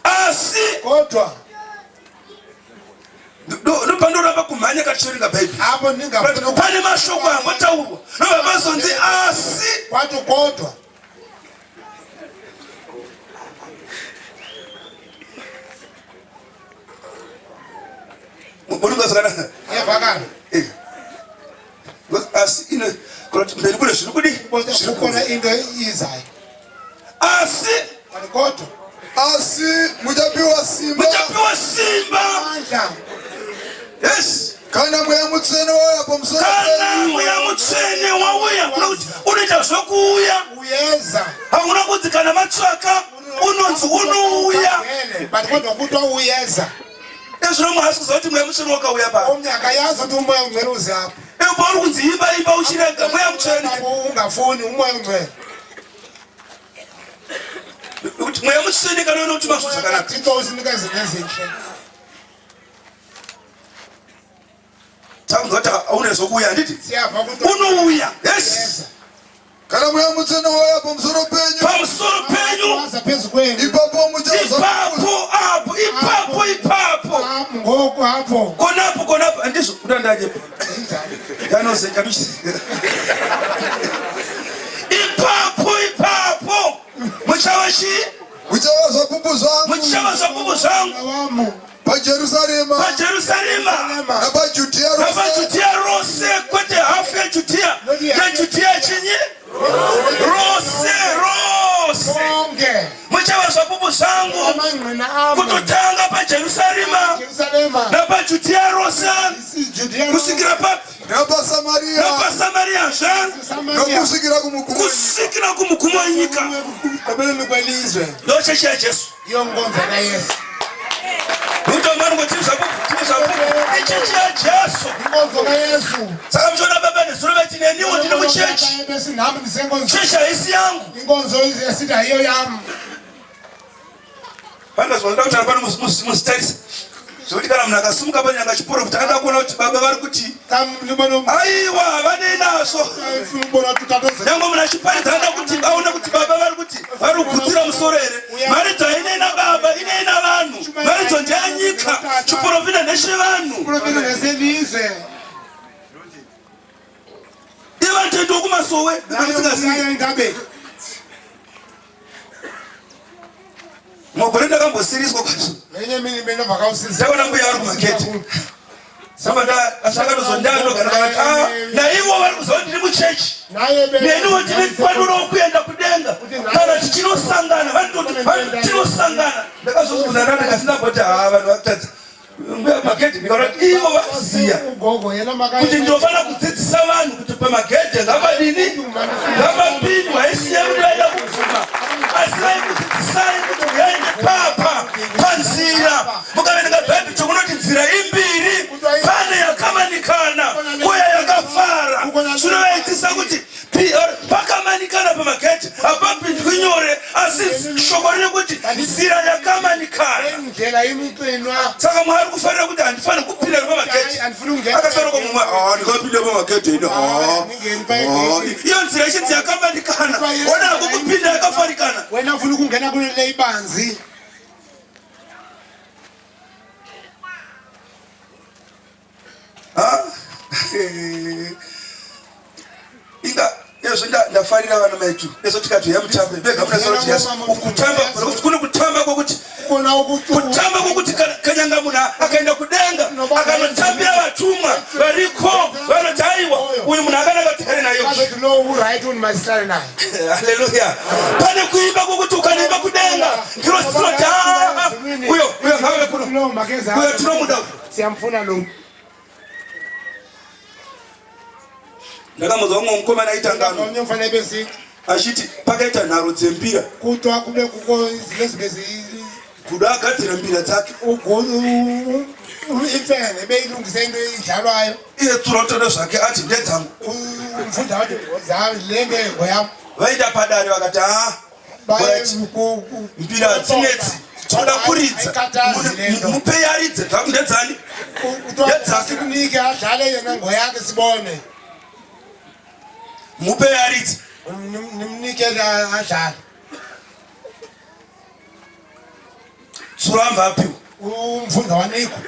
Asi. Kodwa. Ndopandoramba kumhanya kachiverenga Bhaibheri. Apo ndingafuna pane mashoko ambotaurwa nobva pazonzi asi. Kwato kodwa. Muri zvakanaka? Yavakana. Eh. Asi ino kuti mberi kune zviri kudi? Zviri kuona into izayo. Asi kodwa asi muchapiwa simba. Muchapiwa simba. Amandla. Yes. Kana mweya mutsvene wauya pamusoro Kana mweya mutsvene wauya, kuna kuti unoita zvokuuya. Uyeza. Hauna kunzi kana matsvaka unonzi unouya. But kodwa kutwa uyeza. Ezvino mwe haasi kuziva kuti mweya mutsvene wakauya pa. Omnye akayazi kuti umoya ungcwele uze apha. Epo uri kunzi imba imba uchirega mweya mutsvene. Ungafuni umoya ungcwele. Kuti mweya mutsvene kana unotuma zvinhu zvakanaka. Thixo usinika izinto ezinhle. Takunzwa kuti hauna zvokuuya handiti? Unouya. Yes. Kana mweya mutsvene wauya pamusoro penyu. Pamusoro penyu. Ipapo muchaza. Ipapo apo ipapo ipapo. Ngoko apo. Konapo konapo handizvo kuda ndaje. Ndanozenga tuchi. Ipapo ipapo. Muchava chii? Muchava zvapupu zvangu. Muchava zvapupu zvangu. PaJerusarema. PaJerusarema. NapaJudhea rose. NapaJudhea rose kwete hafu yeJudhea. NeJudhea chinyi? Rose rose. Muchava zvapupu zvangu. Kutotanga paJerusarema. NapaJudhea rose. Kusvikira papi? NapaSamaria. NapaSamaria zve. Nokusvikira kumugumo. Kusvikira kumugumo wenyika. Ndochechi yaJesu. Iyo nkonzo kaYesu. Ndotomani kuti zvapupu tine zvapupu ichechi yaJesu. Inkonzo kaYesu. Saka muchiona baba nezuro vati neniwo ndiri muchechi. Chechi haisi yangu. Inkonzo yesithi ayiyo yam. Pandazoda kutaura pano musitarise zvekuti kana munhu akasimuka panyanga achiprofita anoda kuona kuti baba vari kuti aiwa havanei nazvo nyange munhu achiparidza anoda kuti aone kuti baba vari kuti vari kugutsira musoro here mharidzo hainei nababa inei navanhu mharidzo ndeyanyika chiprofita ndechevanhu ivatendi wokumasowe ndisingazivi Mugore ndakambosiriswa kwazvo. Ndakaona mbuya vari kumaketi. Saka ndakatozondandogara vakati ah naivo vari kuziva ndiri muchechi. Neniwo ndine kwanuro kuenda kudenga. Kana tichinosangana vanototi tinosangana. Ndakazozvibvunza ndandikati ndamboti haa vanhu vatadza. Mbuya magedhe ndikaona kuti ivo vaziya kuti ndinofanira kudzidzisa vanhu kuti pamagedhe ngavadini ngavapindwa haisiye kuti vaida kubvuma asi vaikudzidzisai kuti uyai nepapa panzira mukaverenga bhaibheri chokunoti nzira imbiri pane yakamanikana kuya yakafara zvino vaidzidzisa kuti Pakamanikana pamagedhi hapapindwi nyore, asi shoko rine kuti nzira yakamanikana. Saka Mwari kufanira kuti handifaniri kupinda pamagedhi. Akasara mumwe, ah, ndikapinda pamagedhi ini. Ah, ah, iyo nzira ichinzi yakamanikana. Ona hako kupinda yakafarikana. Wena ufuna ukungena kulele ibanzi. Inga ezvo ndafarira vana maitu ezvo tikati ya mutambe vega muna soro chiyasi kutamba kune kutamba kwokuti kutamba kwokuti kanyanga munhu akaenda kudenga akanotambira vatumwa variko vanoti aiwa uyu munhu akanaka tigare nayo haleluya pane kuimba kwokuti ukanoimba kudenga ngirozi dzinoti ah, uyo uyo ngave kuno uyo tinomuda Siyamfuna lo. Ndakambonzwa mumwe mukomana aita ngano. Omnye umfana ebesithi achiti pakaita nharo dzembira kuthiwa kube kukho izinto ezibe Gudo agadzira mbira dzake imfene beyilungise into idlalwayo iye tsuro todo zvake ati ndedzangu umfundi wathi le nto ngoyam vaita padare vakati haa Mbira hadzinetsi tinoda kuridza mupei aridze zvangu ndedzani ndedzake kunike adlale yena ngoyake sibone mupei aridze nimnike adlale. Tsuro ambva apiwa. Umvunza wanikwa.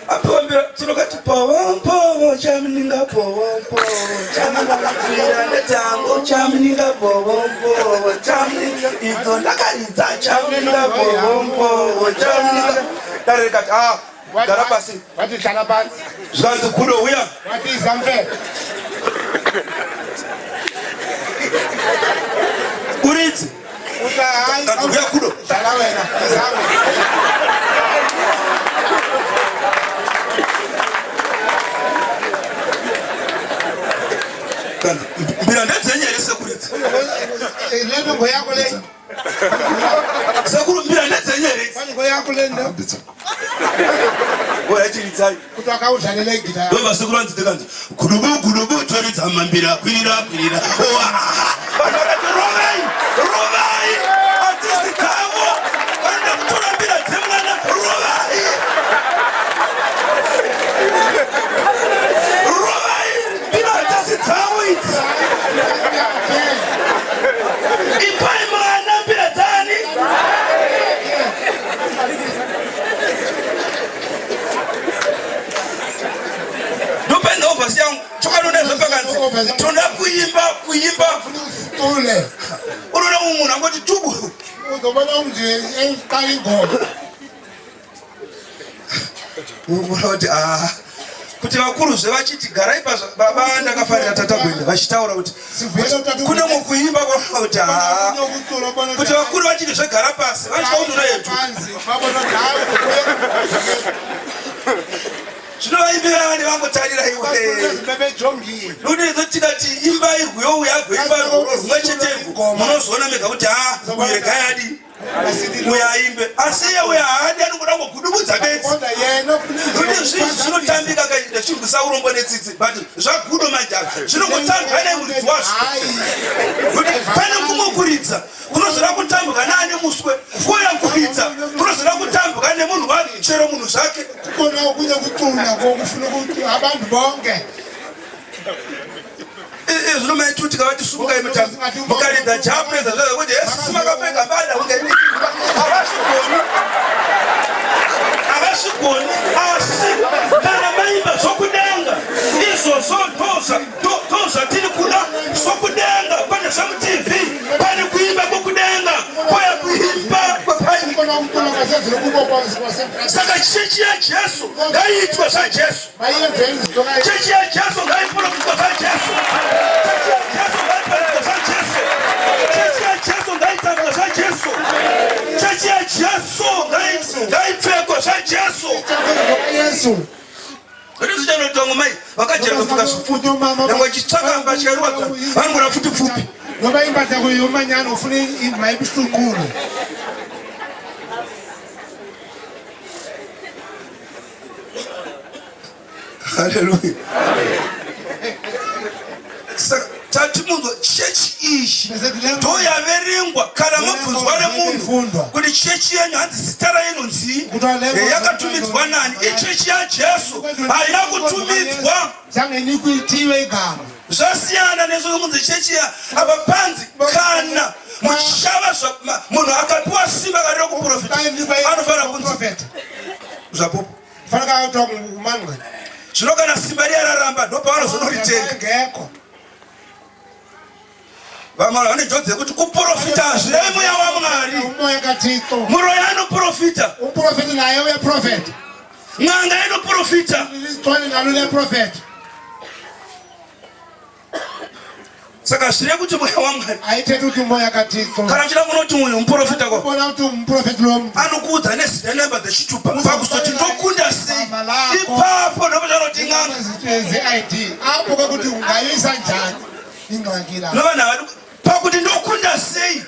Apiwa mbira tsuro kati povo povo chamuninga povo povo chamuninga netango chamuninga povo povo chamuninga idzo ndakaridza chamuninga povo povo chamuninga dare rikati ah gara pasi. Wati hlala phansi. Zvikanzi gudo uya. Wati zamfela. Uridzi. Uta hayi. Kanzi uya gudo. Dlala wena. Izame. Kanzi mbira ndedzenyu here sekuru idzi? Lento ngoyakho le. Sekuru mbira ndedzenyu here idzi? Manje ngoyakho le ndo. Oya chiridzai. Kuti akaudlalele igita. Ndobva sekuru vanzi kanzi gudubu gudubu toridza mambira kwirira kwirira. Oh, ah, vanhu vakati rovai rovai hatisi dzavo vanoda kutora mbira dzemwana rovai rovai mbira hatisi dzavo idzi ipai mwana mbira dzani. Ndopaenda ovhasi yangu chokwadi unoona zvapakanzi toda kuimba kuimba. Ule. Unoona mumwe munhu angoti tubu. Uzobona nje eqala ingoma. Unoona kuti ah kuti vakuru zve vachiti garai pazva baba ndakafarira tata kuenda vachitaura kuti kune mukuimba kwaona kuti ah kuti vakuru vachiti zvegara pasi vachida kuti unoyetu Phansi. Babona ukuthi hayi zvino vaimbira vane vangotarira iwe bebejongile. nokuti tikati imbai rwiyo uya agoimba rwuro rumwe cheterwo munozoona mega kuti ha uyu regai adi uyo aimbe asi iye uyo haadi anongoda kungogudubudza bedzi. Kodwa yena ufuna Kuti zvinhu zvinotambika kaita chirwisa urombo netsitsi but zvagudo manje apa zvinongotambwa nemuridzi wazvo kuti pane kumwe kuridza kunozoda kutambwa naane muswe kouya kuridza kunozoda kutambwa nemunhu chero munhu zvake. Kukhona okunye kucula kokufuna ukuthi abantu bonke Zvino maiti tikavati sumukai mutambi mukaridza japreza zvakuti hesi makapfeka bada kunge havasvigoni havasvigoni asi kana maimba zvokudenga izvozvo ndozvatiri kuda zvokudenga kwete zvemuTV pane kuimba kwokudenga kwaya kuimba kwepaini. Kukhona ukucula kwasezulu kubo kwase Saka chechi yaJesu ngaiitwe zvaJesu. Bayenze izinto kayi. Chechi yaJesu ngaiprofitwa zvaJesu. Chechi yaJesu ngaiparidzwa zvaJesu. Chechi yaJesu ngaitambwa zvaJesu. Chechi yaJesu ngaipfekwa zvaJesu. Yesu. Kuti zvichanoita mai vakajera kupfeka zvipfupi nangwe chitsvaka mbatya iruwadza vanongona futi pfupi. Ngoba impahla kuyomanyana ufuna mayibuhlunqulu. Haleluya. Saka tati munzwa chechi iyi ndoyaverengwa kana mabvunzwa nemunhu kuti chechi yenyu hanzi zita rayo inonzii yakatumidzwa nani ichechi yaJesu haina kutumidzwa. Zange nikuitiwe igama. Zvasiyana nezvokunzi chechi ya apa panzi kana muchava munhu akapiwa simba kari rekuprofita anofanira kunzi Prophet. zvapupu. Fanaka kuthiwa ngumangqina. Zvino kana simba riya raramba ndopavanozonорitenga. Ngekho. Vamwe vane njodzi yekuti kuprofita hazvirei mweya waMwari. Umoya kaThixo. Muroyi anoprofita. Umprofeti naye uyaprofeta. N'anga inoprofita. Isithole nalo liyaprofeta. Saka zvire kuti mweya waMwari. Ayithethi ukuthi umoya kaThixo. Kana uchida kunoti uyu muprofita ko Ubona ukuthi umprofeti lo muntu. Anokuudza nezita namba dzechitupa pakuzoti ndokunda sei ipapo ndopachanoti n'anga. Ze-ID apho ke ukuthi ungayisa njani ingxaki la. Novanhu havadi pakuti ndokunda sei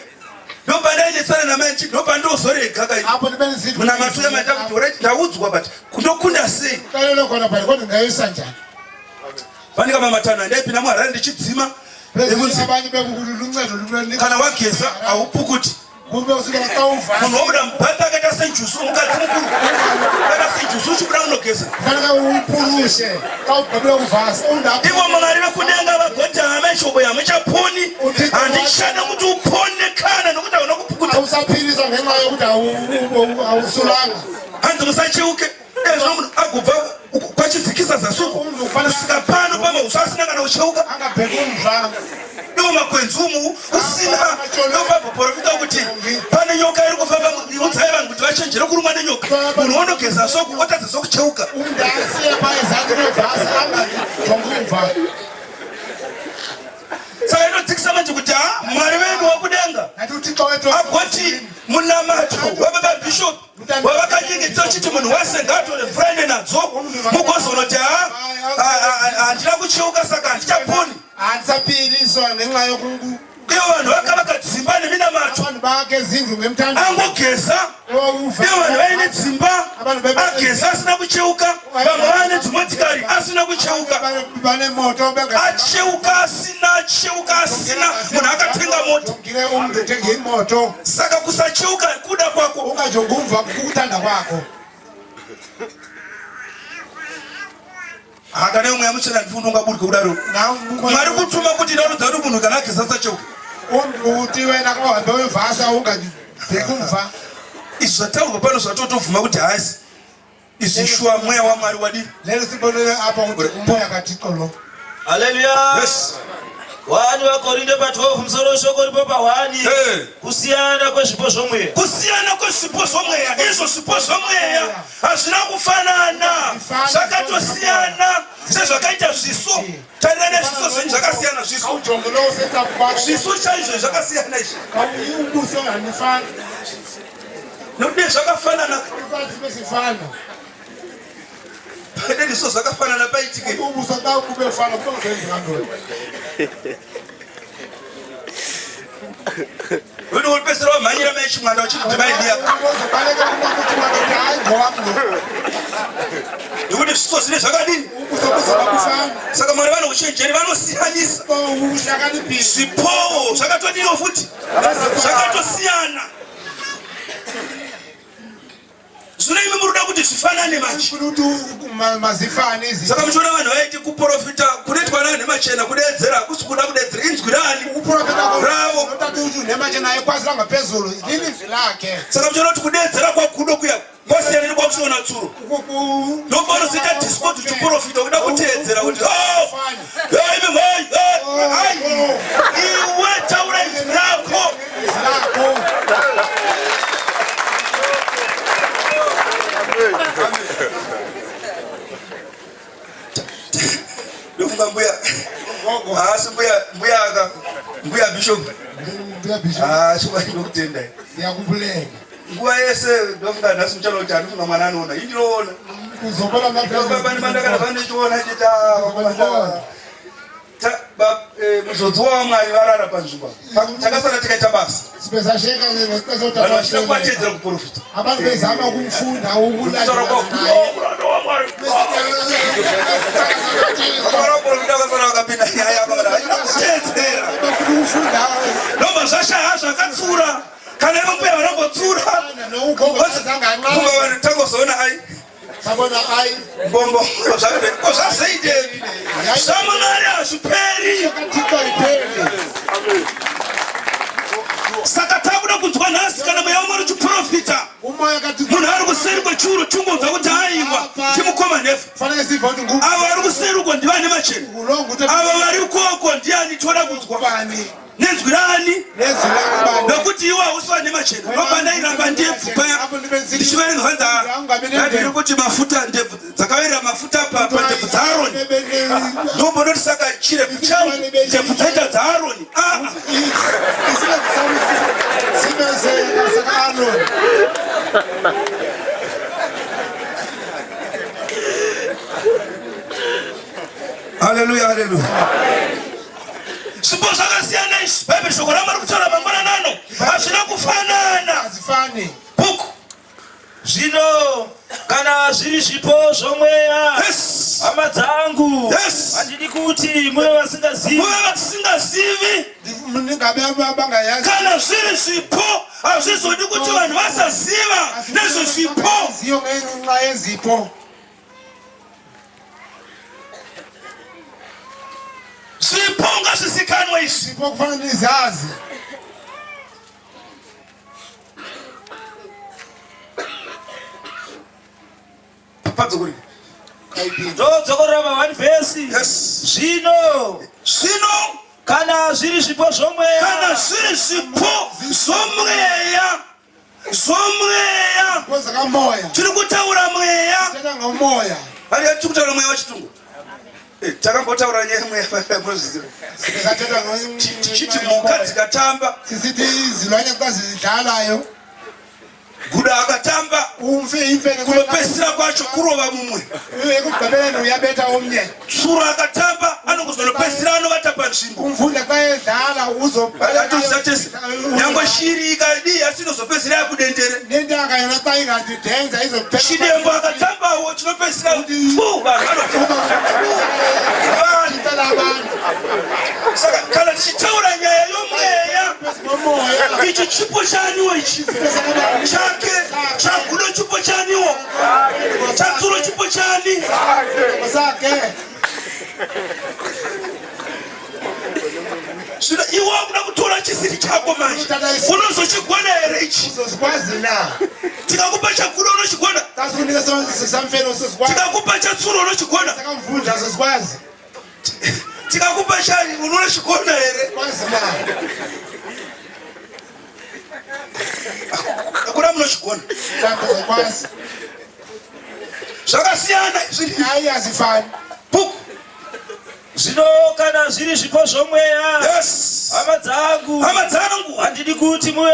ndobva ndaendesana namai ndichiti ndobva ndozorega kai Apho ndibe ndisithi munamato yamaita kuti alright ndaudzwa but ndokunda sei. Xelele khona but kodwa ungayisa njani. Fanika mamatano andaipinda muHarare ndichidzima President ekunzi abanye bekukuthi luncedo lulwe kana wageza haupukuti. Munhu wobuda mubhata akaita senjusu, mukadzi mukuru akaita senjusu uchibuda kunogeza. Ivo Mwari vekudenga vagoti hama ishobo yamuchaponi, handichada kuti upone kana nokuti hauna kupukuta. Usapiriswa ngenxa yokuti hausulanga. Hanzi musacheuke. Ezvo munhu agobva kwachidzikisa zasuko kusvika pano pamauso asina kana kucheuka. Iwo makwenzi umu usina ndopabhoporofita kuti pane nyoka iri kufamba, udzai vanhu kuti vachenjere kurumwa nenyoka. Munhu wonogeza soko otadza sokucheuka. Saka inodzikisa manje kuti ha Mwari vedu wakudenga agoti munamato wababa bishop wavakanyengetera uchiti munhu wese ngaatore mvura ine nadzo mugozonoti ha handina kucheuka saka handichaponi. Handisapiriswa ngenxa yokungu. Ivo vanhu vakavaka dzimba neminamato. Vanhu vake zindlu ngemthandazo. Angogeza. Ivo vanhu vaine dzimba ageza asina kucheuka. Vamwe vaine dzimotikari asina kucheuka. Vane moto benga. Acheuka asina, acheuka asina. Munhu akatenga mota. Ngire umuntu uthenge imoto. Saka kusacheuka kuda kwako. Ungajongumva kukuthanda kwako. Haka ne mweya mutsvene handifungi ungaburike kudaro. Mwari kutuma kuti ndaudza kuti munhu kana ageza asacheuke. Uti wena kawambe wevhasa ungabhekumva. Izvi zvataurwa pano zvatotobvuma kuti haasi. Izvi shuwa mweya waMwari wadii? Lero sibonele apa kuti umoya kaThixo lo. Haleluya. Yes. 1 vaKorinde pa 12 musoro weshoko ripo pa 1. Hey. Kusiyana kwezvipo zvomweya. Kusiyana kwezvipo zvomweya. Izvo zvipo zvomweya hazvina kufanana, zvakatosiyana sezvakaita zviso. Tarira nezviso zvenyu zvakasiyana zviso. Zviso chaizvo zvakasiyana izvi. Nokuti zvakafanana. Paine zviso zvakafanana paitike. Wedu uripesera wamhanyira mai chimwana uchiti ndimai ndiya. Nekuti zviso zvine zvakadini? Saka Mwari vano uchenjeri vanosiyanisa zvipowo zvakatodiniwo futi zvakatosiyana. Zvino imi muri kuda kuti zvifanane manje. Saka muchiona vanhu vaiti kuprofita kunoitwa navanhu nemachena kudeedzera hakusi kuda kudeedzera inzwi rani ravo. Saka muchiona kuti kudeedzera kwagudo kuya kwasiyana nekwakuchiona tsuro. Ndopanozoita discord uchiprofita kuda kuteedzera kuti oh, hey, imi mhai, hey, ai, iwe taura inzwi rako. Ndofunga mbuya haasi mbuya mbuya aka mbuya bishop Mbuya bishop. Ah, shuwa ndinokutenda. Ndiyakubulenga. Nguva yese ndofunga nhasi muchana kuti anofunga mwana anoona. Ini ndinoona. Kuzobona Baba ndimandakana vandichiona chita. Muzodziwa waMwari varara panzvimbo. Takasara tikaita basa. Vanhu vachida kuvatedzera kuprofita. Abantu bezama ukumfunda Kutaura kwa muranda waMwari. Vakataura kuprofita vakasara vakapinda nyaya apa kana kutedzera. Ndobva zvashaya zvakatsura. Kana ivo mbuya vanombotsura. Kunga vanhu tangozoona ai. Sabona ai mbombo zvakadai ko zvazoitepi zvaMwari hazviperi. Saka takuda kunzwa nhasi kana mweya waMwari uchiprofita munhu ari kuseri kwechuru tingonzwa kuti aiwa timukoma nhefu avo vari kuseri uko ndivane machena avo vari ukoko ndiani toda kunzwa nenzwi raani nokuti iwo hausi wane machena ndobva ndairamba ndebvu paya ndichiverenga hanzi ndiri kuti mafuta ndebvu dzakaverera mafuta pandebvu dzaaroni ndombonoti saka chirebvu changu ndebvu dzaita dzaaroni aa haleluya haleluya Zvipo zvakasiyana izvi. Bhaibheri shoko raMwari kutaura mangwanani ano hazvina kufanana. Hazvifani. Book. Zvino kana zviri zvipo zvomweya Yes. Hama dzangu. Yes. Handidi kuti muve vasingazivi. Muve vasingazivi. Kana zviri zvipo hazvizodi kuti vanhu vasaziva nezvezvipo. Ziyo ngenxa yezipho. Zvipo ngazvizikanwe izvi. Zipho kufanele nizazi. Padzokori. Ndodzokorora pa 1 vhesi. Yes. Zvino Zvino kana zviri zvipo zvomweya kana zviri zvipo zvomweya zvomweya Kwezakamoya. tiri kutaura mweya Teta ngomoya. Ari tiri kutaura mweya wechitungu. Eh, takambotaura nyaya yemweya munozviziva. Sikateta Tichiti mhuka dzikatamba, Sisithi izilwane xa zidlalayo guda akatamba, umfe imfene kunopedzisira kwacho kurova mumwe. Ekugqibeleni uyabetha omnye. Tsuro akatamba anongozonopedzisira anovata panzvimbo. Umfunda xa edlala Akatoziva tese nyangwe shiri ikadii asi inozopedzisira yakudendere. Nentaka yona xa ingazidenza izophela. Chidembo akatambawo chinopedzisira tu vanhu vanoti vanhu. Abantu. Saka kana tichitaura nyaya yomweya ichi chipo chaniwo ichi chake chagudo chipo chaniwo chatsuro chipo chani Sake. Zvino iwe wakuda kutora chisiri chako manje unozochigona here ichi? Uzozikwazi na? Tikakupa chagudo unochigona? Xa sikunika samfene usozikwazi. Tikakupa chatsuro unochigona? Sakamvundla usozikwazi. Tikakupa chani unochigona here? Kwazi na? Hakuna munochigona. Uzokwazi. Zvakasiyana izvi. Hayi azifani. Book. Zvino kana zviri zvipo zvomweya. Yes. Hama dzangu. Hama dzangu. Handidi kuti muve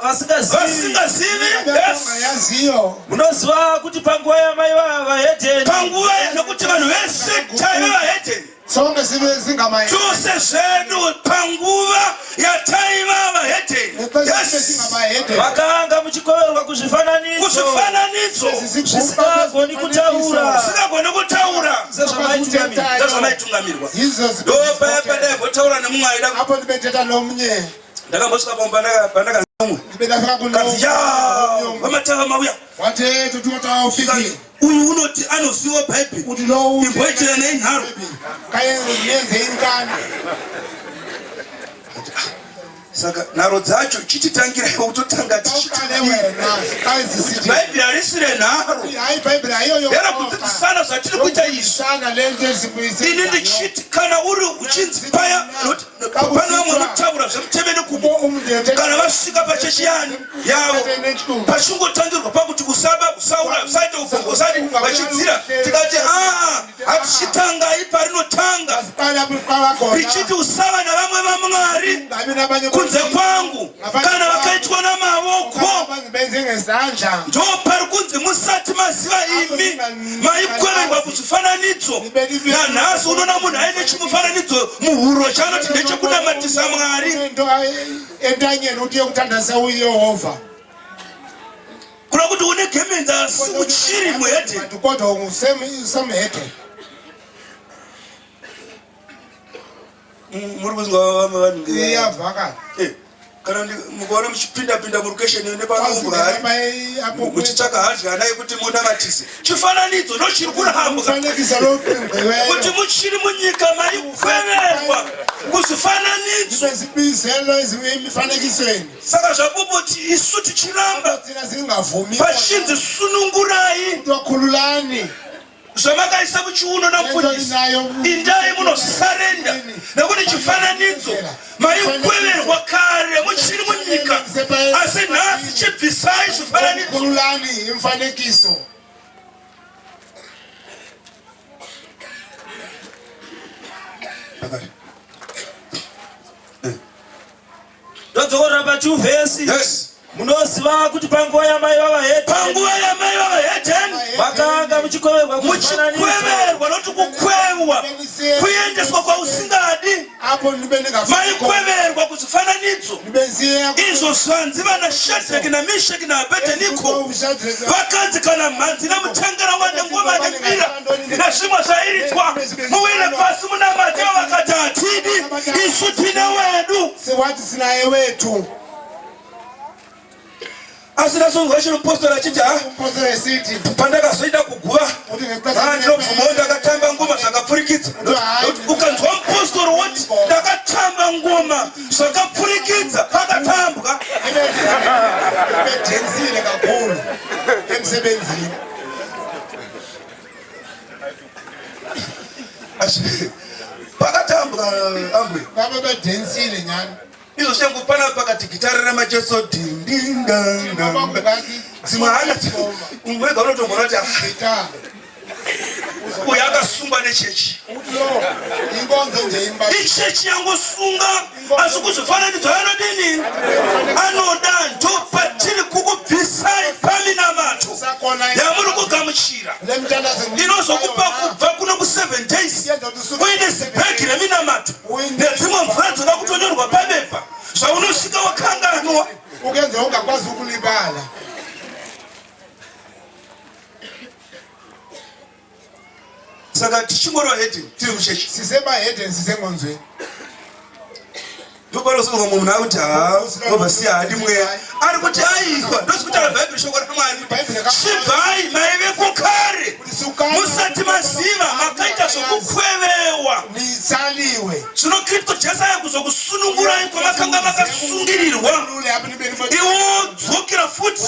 vasingazivi. Vasingazivi. Yes. Yaziyo. Munoziva kuti panguva yamai vahedheni. Panguva nekuti vanhu vese taive vahedheni. Sonke sibe singama. Tose zvedu panguva yataiva vahedheni. Yes. Vakanga muchikoverwa kuzvifananidzo. Kuzvifananidzo. Zvisingagoni kutaura. Zvisingagoni kutaura. Sezvamaitungamirwa. Sezvamaitungamirwa. Ndo paya pandaivotaura nemumwe aida. Apo ndibeteta nomnye. Ndakambosvika pamba pandaka mumwe. Ndibetafika kuno. Kanzi ya vamatava mauya. Wate tututa ufikile. Uyu unoti anoziva Bhaibheri. Kuti lo Imboitira nenharo. Kayenze inkani. Saka nharo dzacho chititangira iwe kutotanga tichiti Bhaibheri harisi renharo. Hayi Bhaibheri haiyoyo. Yera kudzidzisana zvatiri kuita izvi. Ini ndichiti kana uri uchinzi paya pane vamwe vanotaura zvemuteme nekubo kana vasvika pachechi yani yavo pachingotangirwa pakuti usaba usaura usaite ugongo usati vachidzira tikati aa hatichitangai parinotanga richiti usava navamwe vamwari kunze kwangu kana vakaitwa namavoko ndo pari kunzi musati maziva imi maikweverwa kuzvifananidzo nanhasi unoona munhu aine chimufananidzo muhuro chaanoti ndechekunamatisa Mwari Entanyeni uti yokuthandazisa uYehova. Kuda kuti une gemenzi asi uchiri muhedheni. Kodwa usemhedheni. Muri kunzwa vamwe vanhu Iyavhakala. Eh, kana mukaona muchipinda pinda murukesheni nepanombwa muchitsvaka hadyana yekuti munamatise chifananidzo ndochiri kurambwa kuti muchiri munyika maikweverwa kuzvifananidzo saka zvapupu isu tichiramba pachinzi sunungurai zvamakaisa muchiuno namufundisi indai munozvisarenda nekuti chifananidzo maikweverwa kare muchiri munyika asi nhasi chibvisai zvifananidzo Ndodzokorora pa 2 vhesi. Yes. Munoziva kuti panguva yamai vavahedheni, Panguva yamai vavahedheni makanga muchikweverwa kuzvifananidzo muchikweverwa noti kukweva Maikwevewwa kuendeswa kwausingadi, maikweverwa kuzvifananidzo izvo zvanzi vana Shadraki naMisheki naAbedheniko vakanzi kana mhanzi nemutengera wanengoma nembira nezvimwe zvairidzwa muwire pasi munamate vakati hatidi isu tine wedu. Asi ndazonzwa chino mupostori achiti ha pandakazoenda kuguva ndinobvumawo ndakatamba ngoma zvakapfurikidza. Ukanzwa mupostori woti ndakatamba ngoma zvakapfurikidza pakatambwa. Pakatambwa ambwe. Baba badensile nyani. Izvo shangu pana pakati gitare ramacheso dindindanga dzimwe hana wega unotombona kuti ah, uyu akasungwa nechechi ichechi yangosunga asi kuzvifananidzo anodini anoda ndopatiri kukubvisai paminamato yamuri kugamuchira inozokupa kubva kuno ku7 days uine zibhegi reminamato nedzimwe mvura dzoda kutonyorwa pabepa zvaunosvika wakanganwa ukenza ungakwazi ukulibala Saka tichingorova heading tiri kuchechi. Siseba heading sisengonzweni. Ndopanosonga mumwe munhu akuti haa obva siya haadi mweya ari kuti aiwa ndozvikutaura bhaibheri shoko ramwari kuti chibvai maiveko kare musati maziva makaita zvokukwevewa zvino kristu jesu aya kuzokusunungurai kwamakanga makasungirirwa iwo dzokera futi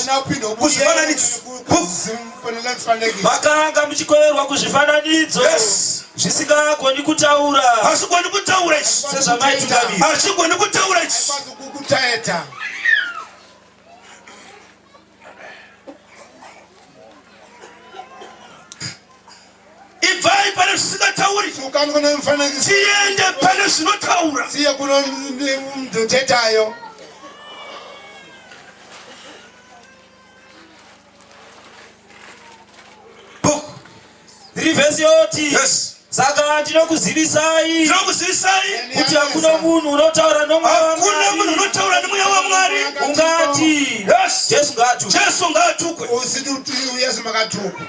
kuzvifananidzo Makanga muchikoverwa kuzvifananidzo yes. zvisingagoni kutaura, hazvigoni kutaura izvi sezvamaitungamira, hazvigoni kutaura izvi. Ibvai pane zvisingatauri, tiende pane zvinotaura. Siye kuno mthethayo. Book. Rivhesi yoti Yes. Saka ndinokuzivisai Ndinokuzivisai kuti hakuna munhu unotaura nomweya hakuna waMwari munhu unotaura nemweya waMwari ungati Yes. Jesu ngaatukwe. Jesu ngaatukwe. Usiti kuti Yesu makatukwa.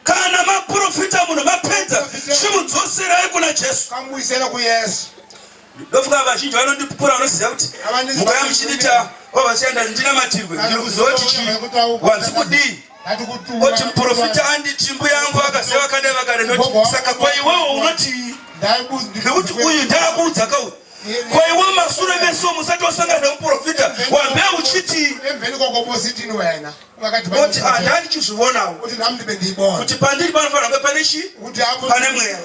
Kana maprofita munhu mapedza, chimudzoserai kuna Jesu. Kamuisera kuYesu. Ndofunga vazhinji vanondipupura vanoziva kuti mukauya muchindita ovasiyanda ndinamatirwe ndiri kuziva kuti chii wanzi kudii oti muprofita anditi mbuya yangu akaziva vakadai vakadai noti saka kwaiwewo unotii nekuti uyu ndaakuudza kauyu kwaiwe masure meso musati wasangana nemuprofita wambe uchitii oti ah, ndandichizvionawo kuti pandiri panofanira kunge pane chii pane mweya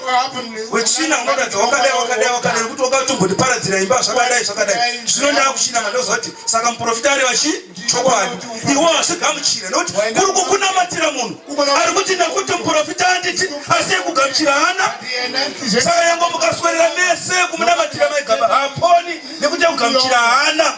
wetsvina unoratidza wakadai wakadai wakadai nekuti wakatombondiparadzira imba zvakadai zvakadai zvino ndakuchina mandoziva kuti saka muprofita areva chii chokwadi iwe wazvigamuchira nekuti kuri kukunamatira munhu ari kuti nekuti muprofita anditi asi yekugamuchira hana saka yango mukaswerera mese kumunamatira maigaba haponi nekuti yekugamuchira hana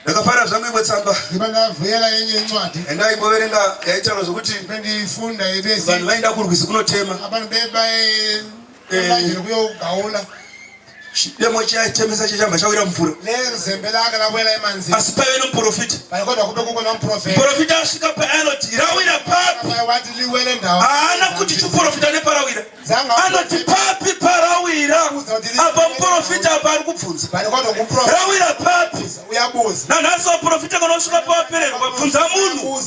Ndakafara zvangu imwe tsamba. Ndivandavhuyela yenye incwadi. Ndaimboverenga yaitaura zvokuti bendiyifunda ibesi. Vanhu vaenda kurwizi kunotema. Abantu beba eh kuyogaula. Chidemo chaitemesa chechamba chawira mvura. Lezembe lake lawela emanzini. Asi paive nomuprofita. Kodwa kube kukho nomprofeta. Muprofita asvika paanoti rawira papi. Wathi liwele ndawo. Haana kuti chiprofita neparawira. Anoti papi parawira apa muprofita apa ari kubvunza rawira papi nanhasi vaprofita kana usvika pawapererwa bvunza munhu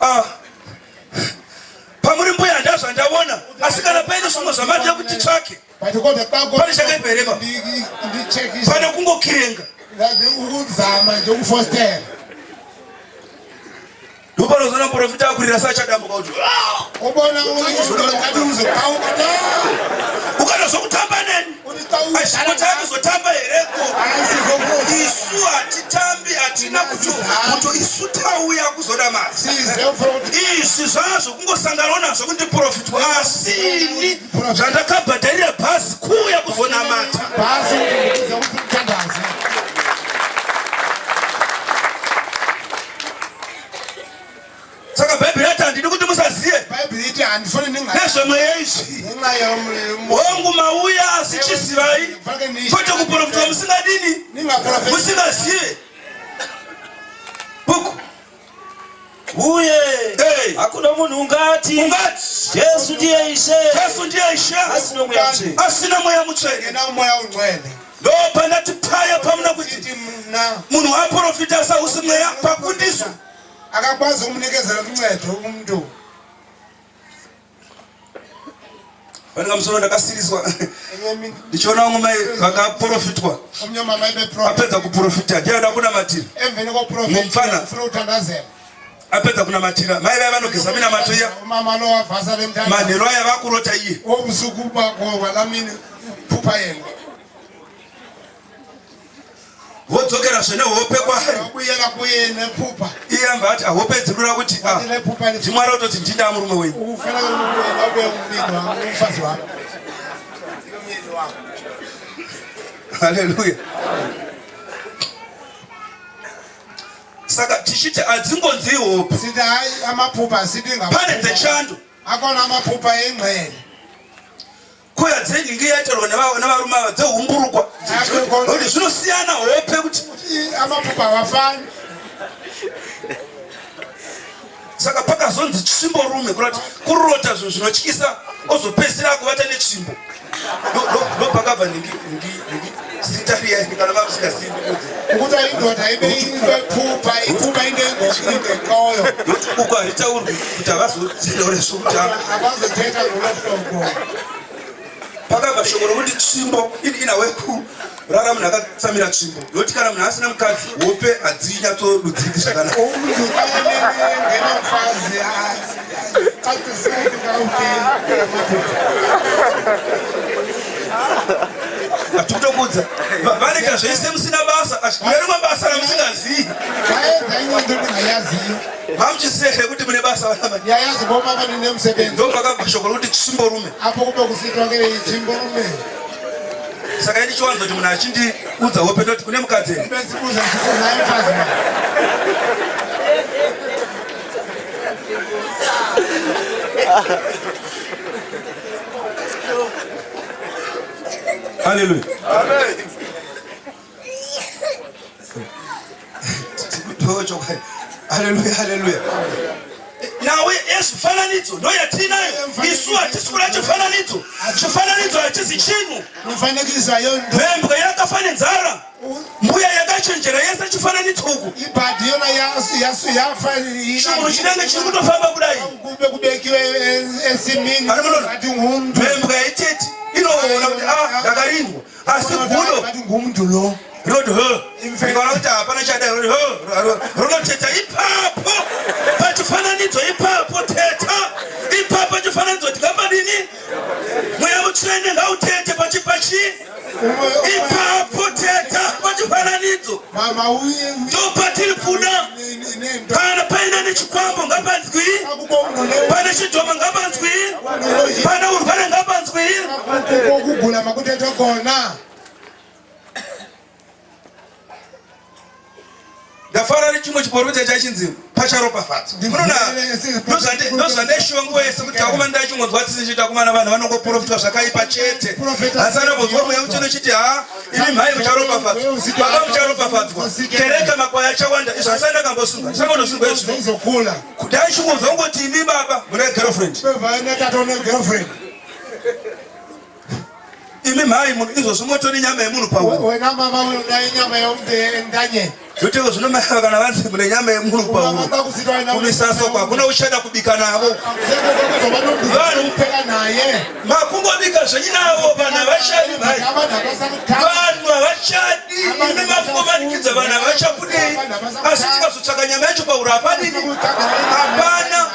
Ah. Pamuri mbuya ndazvandaona asi kana paine zvimwe zvamada kuti tsvake pane chakaipa here pa pane kungokirenga ukuzama nje ukufostela ndopanozoona muprofita akurira sachadambuka kuti ah! ubona ukada zvokutamba neni Kuti akuzotamba hereko isu hatitambi hatina kuto isu tauya kuzonamata izvi zvazvo kungosanganawo nazvo kuti ndiprofitwa asini zvandakabhadharira bhazi kuuya kuzonamata saka bhaibheri rati handidi kuti musazive nezvemweya izvi hongu mauya asi chizivai kwete kuprofitwa musingadini musingazive bhuku uye hakuna munhu ungati ungati Jesu ndiye Ishe Jesu ndiye Ishe asina mweya mutsvene asina mweya mutsvene mweya unzwele ndo pandati paya pamuna kuti munhu aprofita asausi mweya pakundiso akakwazi ukunikezela uncedo umuntu Pane kamusoro ndakasiriswa ndichiona vamwe mai vakaprofitwa apedza kuprofita ndiye anoda kunamatira mupfana apedza kunamatira mai vaya vanogeza minamato iya manheru aya vakurota iye vodzokera zve nehope kwaari iye ambva ati ahope dzirura kuti ah, ndimwari ototi ndindaa murume wenyu haleluya saka tichiti hadzingonzi ihope pane dzechando akona mapupa engqele Ko yadzenhingi yaitarwa nevarume ava dzehumburukwa nokuti zvinosiyana hope kuti amapupa havafani saka pakazonzi tsvimbo rume kuda kuti kurota zvinhu zvinotyisa ozopedzisira akuvata netsvimbo ndopakabva nhingi zita riya kana mamusingazivi kuti indoda ibe ipupa ipupa into engekhoyo nokuti uko haritaurwi kuti havazotaure kuti havazothetha ngolo hlobo pakabva shoko rokuti tsvimbo ini inawe kurara munhu akatsamira tsvimbo nokuti kana munhu asina mukadzi hope hadzinyatsodudziki zvakanaka Hatikutokuudza. Vanoita zvese musina basa, asi mune rimwe basa ramusingazivi. Vaedza imwe into ndingayaziyo. Hamuchiziva here kuti mune basa vana mai? Yayazi ngoma ndine musebenzi. Ndopakabva shoko rokuti tsvimborume. Apo kube kusitwa ke tsvimborume. Saka ini chiwanzo kuti munhu achindiudza hope ndoti kune mukadzi here? Besibuza ndikuti unaye mfazi na. Haleluya. Amen. Haleluya, haleluya. Nawe yezvifananidzo ndo yatinayo isu hatisi kuda chifananidzo chifananidzo hachizi chinhu mhembwe yakafa nenzara mbuya yakachenjera yese chifananidzo uku ibhadhi yona yafa chimuru chinenge chiri kutofamba kudai kube kubekiwe esimini mhembwe yaiteti inoona kuti ah ndakarindwa asi gudo ngumntu lo rinoti ho ndikaona kuti hapana chadai rinoti ho rinoteta ipapo pachifananidzo ipapo teta ipapo chifananidzo tingapadini mweya mutsvene ngautete pachipachi ipapo teta pachifananidzo ndopatiri kuda kana paine nechikwambo ngapanzwi pane chidhoma ngapanzwi pane urwere ngapanzwi kugula makutetwa kona ndafara nechimwe chiporofita chachinzi pacharopafadzwa munoona ndozvandaishuva nguva yese kuti akoma ndachingonzwa tsitsi chete akomana vanhu vanongoprofitwa zvakaipa chete asi anambonzwa mweya mutsvene uchiti ha imi mhai mucharopafadzwa baba mucharopafadzwa kereke makwai achawanda izvo asati ndakambosunga ndisangondosungwa izvino kudai chingonzwa kungoti imi baba mune girlfriend imi mhai munhu izvozvo motori nyama yemunhu pauro wena mama unaye nyama yomndanye zvoteko zvino mai ava kana vanzi mune nyama yemunhu pauro kumisasoko hakuna uchada kubika navo vanhu naye makungobika zvenyu navo vanhu havachadi mhai vanhu havachadi imi makungomanikidza vanhu havachakudei asi tikazotsvaka nyama yacho pauro hapadini hapana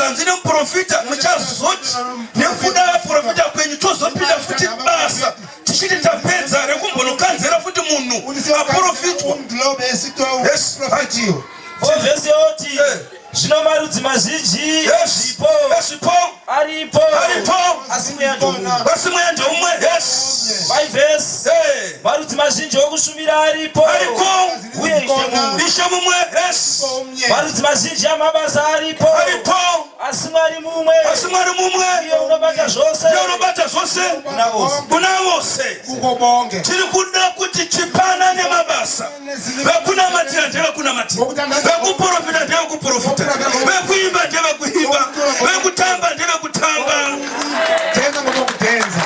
Ndozvanzi nemuprofita muchazoti nekuda vaprofita kwenyu tozopinda futi basa tichiti tapedza rekumbonokanzera futi munhu aprofitwa. Yes. Vhesi yoti Eh. zvino marudzi mazhinji Yes. zvipo Zvipo aripo aripo asi mweya ndoumwe. asi mweya ndeumwe. Yes. Five verse Eh. marudzi mazhinji okushumira aripo Ariko uye ishe mumwe. Ishe mumwe. Yes. Marudzi mazhinji amabasa aripo Aripo asi Mwari mumwe asi Mwari mumwe uye unobata zvose ndiye unobata zvose kuna vose. kuna vose. Kuko bonke. Tiri kuda kuti tipanane mabasa. Vekunamatira ndevekunamatira, vekuprofita ndevekuprofita, vekuimba ndevekuimba, vekutamba ndevekutamba. Tenza ngokutenza.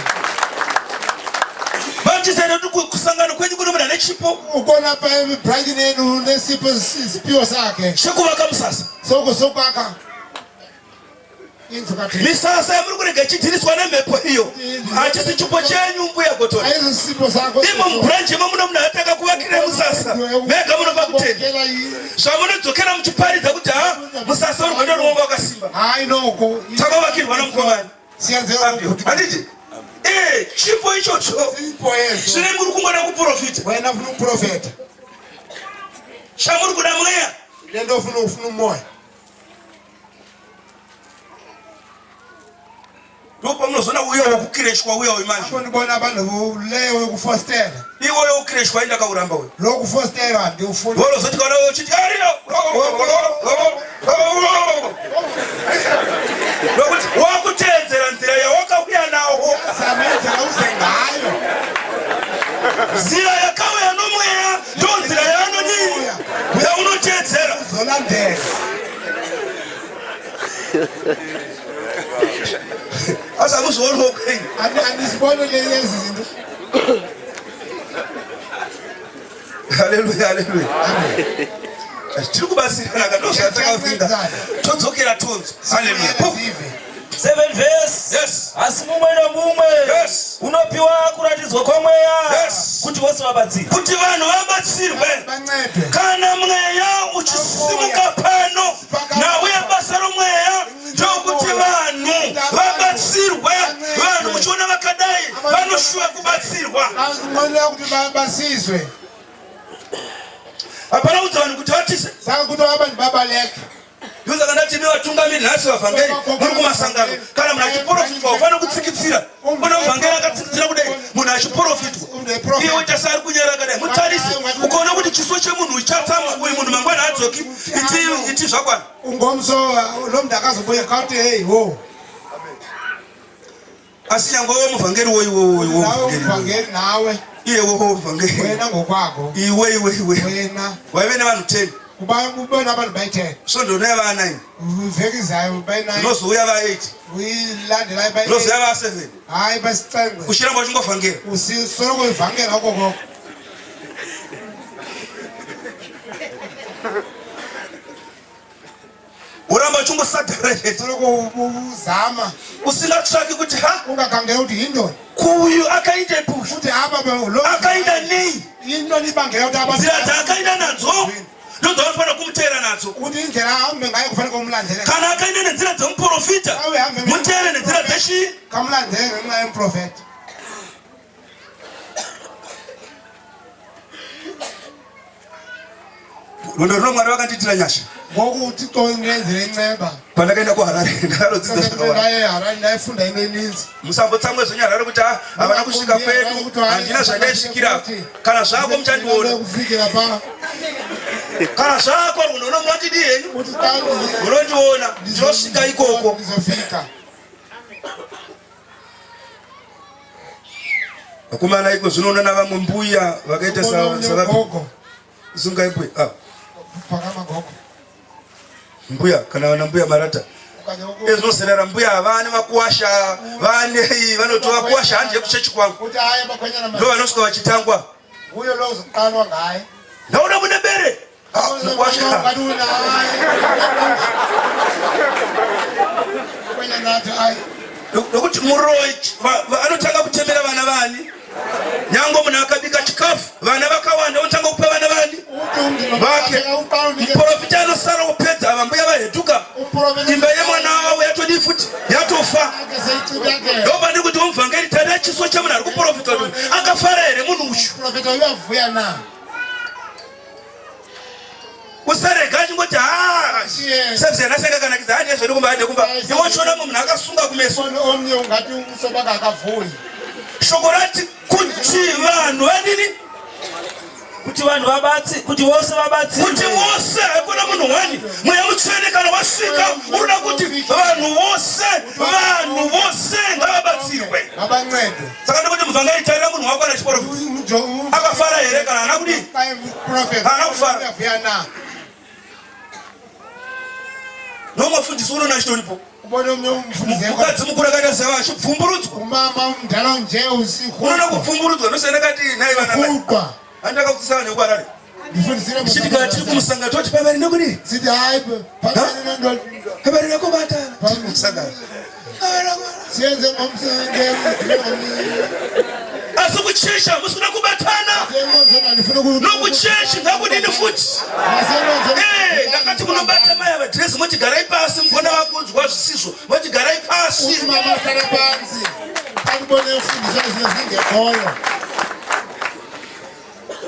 Vachizere kuti kusangano kwenyu kune munhu ane chipo Ukona pa branch nenu nesipho isiphiwo sakhe. chekuvaka musasa. Soko sokwakha. Indlu kaThixo. Misasa yamuri kurega ichidhiriswa nemhepo iyo hachisi chipo chenyu mbuya Gotori. Ayiso sipho sakho. Imo mubranch imo muno munhu ataka kuvakire musasa mega munopa kutenda zvamunodzokera muchiparidza kuti ha musasa uri rwendo rwonga wakasimba Hayi noko. takavakirwa namukomani Siyenzela ukuthi handiti ee chipo ichocho sipho yeso. zvine muri kungoda kuprofita Wena ufuna ukuprofeta. chamuri kuda mweya Lento ufuna ufuna umoya. ndopamunozoona uya wokukireshwa uya uyu manje Apho ndibona abantu leyo yokufostela. iwoyo wokukireshwa indakauramba uyu Lo kufostela ndiwufuna. wolozoti kana uchiti arino nokuti wakuteedzera nzira yawakauya nawo Zama indlela uze ngayo. nzira yakauya nomweya ndo nzira yaanodii yaunoteedzera Uzolandela. asi hamuzvioniwo kwenyu Ani anisibone lezi zinto. Haleluya, haleluya. Tiri kubatsirana ka ndozvatakavinga todzokera tonzwa. Haleluya. Sive. Seven verse Yes. asi mumwe nomumwe Yes. unopiwa kuratidzwa kwomweya Yes. kuti vose vabatsirwe. Kuti vanhu vabatsirwe. Bancedwe. Kana mweya uchisimuka pano nhau yebasa romweya ndokuti vanhu vabatsirwe. Vanhu muchiona vakadai vanoshuva kubatsirwa. Banqwenela ukuthi basizwe. Hapana kudza vanhu kuti vatise. Saka kuti abantu babaleke. Ndosaka ndati imi vatungamiri nhasi vavhangeri muri kumasangano kana munhu achiprofitwa ufanira kutsikitsira. Kuna muvhangeri akatsikitsira kudai munhu achiprofitwa iye woita seari kunyara akadai mutarise ukaona kuti chiso chemunhu chatsamwa uyu munhu mangwana adzoki iti iti zvakwana. Ungomso lo muntu akazobuya khawuthi hey ho. Asi nyangwe wewe muvhangeri wo iwe wo iwe Nawe muvhangeri. umvangeli nawe. Iye wo muvhangeri. Wena ngokwakho. Iwe iwe iwe. Wena Waive nevanhu 10. kuba ubona abantu bayi-10. Svondo rine va 9. Ivheki izayo bayi-9. Unozouya va 8. Uyilandelayo bayi-8. Unozouya va 7. Hayi basixhenxe. Uchiramba uchingovhangera. Usoloko uyivhangela okokoko. Woramba uchingosadhara chete. Soloko uzama. Usingatsvaki kuti ha Ungakhangela ukuthi yintoni. kuyu akaindepi uyu? Ukuthi apha lo Akainda nei? yintoni ibangela ukuthi abantu Nzira dzaakainda nadzo ndodzavanofanira kumuteera nadzo. ukuthi indlela ahambe ngayo kufanele umlandele. Kana akaenda nenzira dzemuprofita muteere nenzira dzechii? Kamlandele ngenxa yemprofeti. Rwendo runo Mwari vakandiitira nyasha. Ngoku uThixo undenzele inceba. Pandakaenda kuHarare ndakarodzidza zvakawanda. Ndaye Harare ndaifunda into eninzi. Musambotsamwe zvenyu Harare kuti ah, havana kusvika kwedu handina zvandaisvikira. Kana zvako muchandiona. Kufikira pa Kana zvako rwendo runo munondidii henyu? kuti xa Munondiona ndinosvika ikoko. ndizofika. Vakomana iko zvino unoona vamwe mbuya vakaita sa Gogo. sungai mbuya. Ah, Phakama gogo. mbuya kana vana mbuya marata. Okanye uku- Ezvinoserera mbuya vane vakuwasha vanei vanoti vakuwasha handi yekuchechi kwangu. Kuti hayi bakhwenyana Ndo vanosvika vachitangwa. Nguye lo uzoqalwa ngaye. Ndaona mune bere. Ah, mukuwasha. Kanti unaye. Bakhwenyana athi hayi. Nokuti muroyi anotanga kutemera vana vani. Nyango munhu akabika chikafu vana vakawanda unotanga kupa vana vani Uthi umntu vake. uqala unike Muprofita anosara kupedza ava mbuya vahetuka umprofeti imba yemwana wavo yafa ndopandiri kuti muvhangeri tarira chiso chemunhu ari kuprofita kuti akafara here munhu uyu usarega achingoti ha service yanhasi yakakanakidza handi yezvedu kumba hande kumba iwe uchiona mumwe munhu akasunga kumeso shoko rati kuti vanhu vadini kuti vanhu vabatsi kuti vose vabatsirwe kuti vose haikona munhu wani mweya mutsvene kana wasvika unoda kuti vanhu vose vanhu vose ngavabatsirwe saka ndikuti muvhangeri tarira munhu wako ana chiporofita akafara here kana haana kudii haana kufara nomafundisi unoona achitoripo mukadzi mukuru akaita seva achibvumburudzwa unoona kubvumburudzwa ndosandakati nhai vana andakakutsisa vanhu vekuharare ndichiti kana tiri kumusangano toti pavari nekudii pavari nekubata tiri kumusangano asi kuchechi hamusi kuda kubatana nokuchechi ngakudini futi eh, ndakati munobata mai ava dhirezi moti garai pasi mugona vakunzwa zvisizvo moti garai pasi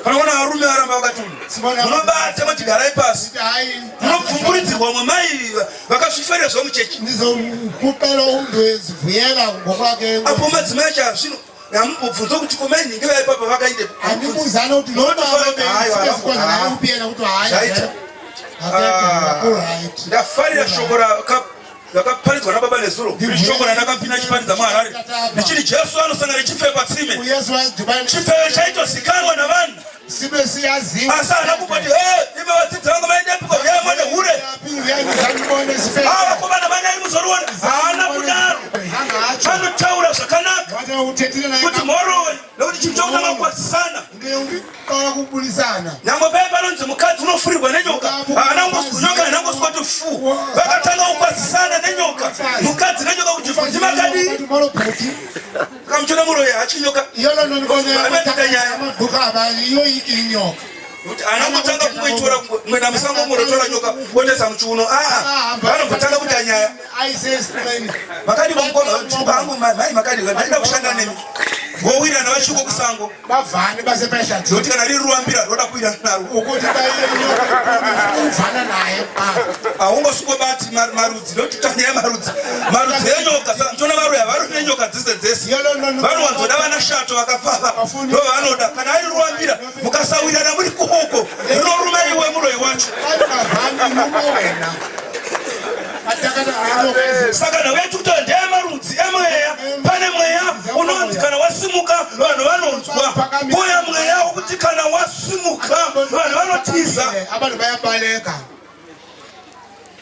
Panoona varume varamba vakati munobata moti garai pasi munobvumburidzirwa mwe mai vakazvifarira zvavo muchechi apo madzimai acho azvino hamumbobvunzwa kuti ko mai nhingi vaya ipapa vakainde ndafarira shoko rakaparidzwa nababa nezuro iri shoko randakapinda chiparidza muharare ndichiti jesu anosangana nechifeve patsime chifeve chaitozikanwa navanhu asi haana kumboti imi vadzidzi vangu maendepiko uyai muone hure vakomana manyai muzoriona haana kudaro anotaura zvakanaka kuti mhoroi nekuti chinhu chokutanga kukwazisana nyangwe paye panonzi mukadzi unofurirwa nenyoka haana nyoka haina ngoswa kuti fu vakatanga kukwazisana nenyoka mukadzi nenyoka kuti bvunzi makadii kamuchona muroyi hachinyoka nyaya kuti anongotanga kungoitora kungoenda musango murotora nyoka wotoisa muchiuno aa vanombotanga kuita nyaya makadi vangu mai makadi ndaida kushanda nemi vowirirana vachiko kusango bavhane basepeshati nokuti kana riri ruambira roda kuwirana naro ukuti uvhana naye haungosvikobati marudzi nokuti tanyaya marudzi marudzi enyoka saka muchiona varoyi havari nenyoka dzese dzese vanowanzoda vana shato vakafava ndo vanoda kana ari ruambira mukasawirana muri kuhoko rinoruma iwe muroyi wacho saka nhau yetu kuti ndeyemarudzi emweya pane mweya unonzi kana wasimuka vanhu vanonzwa kouya mweya wokuti kana wasimuka vanhu vanotiza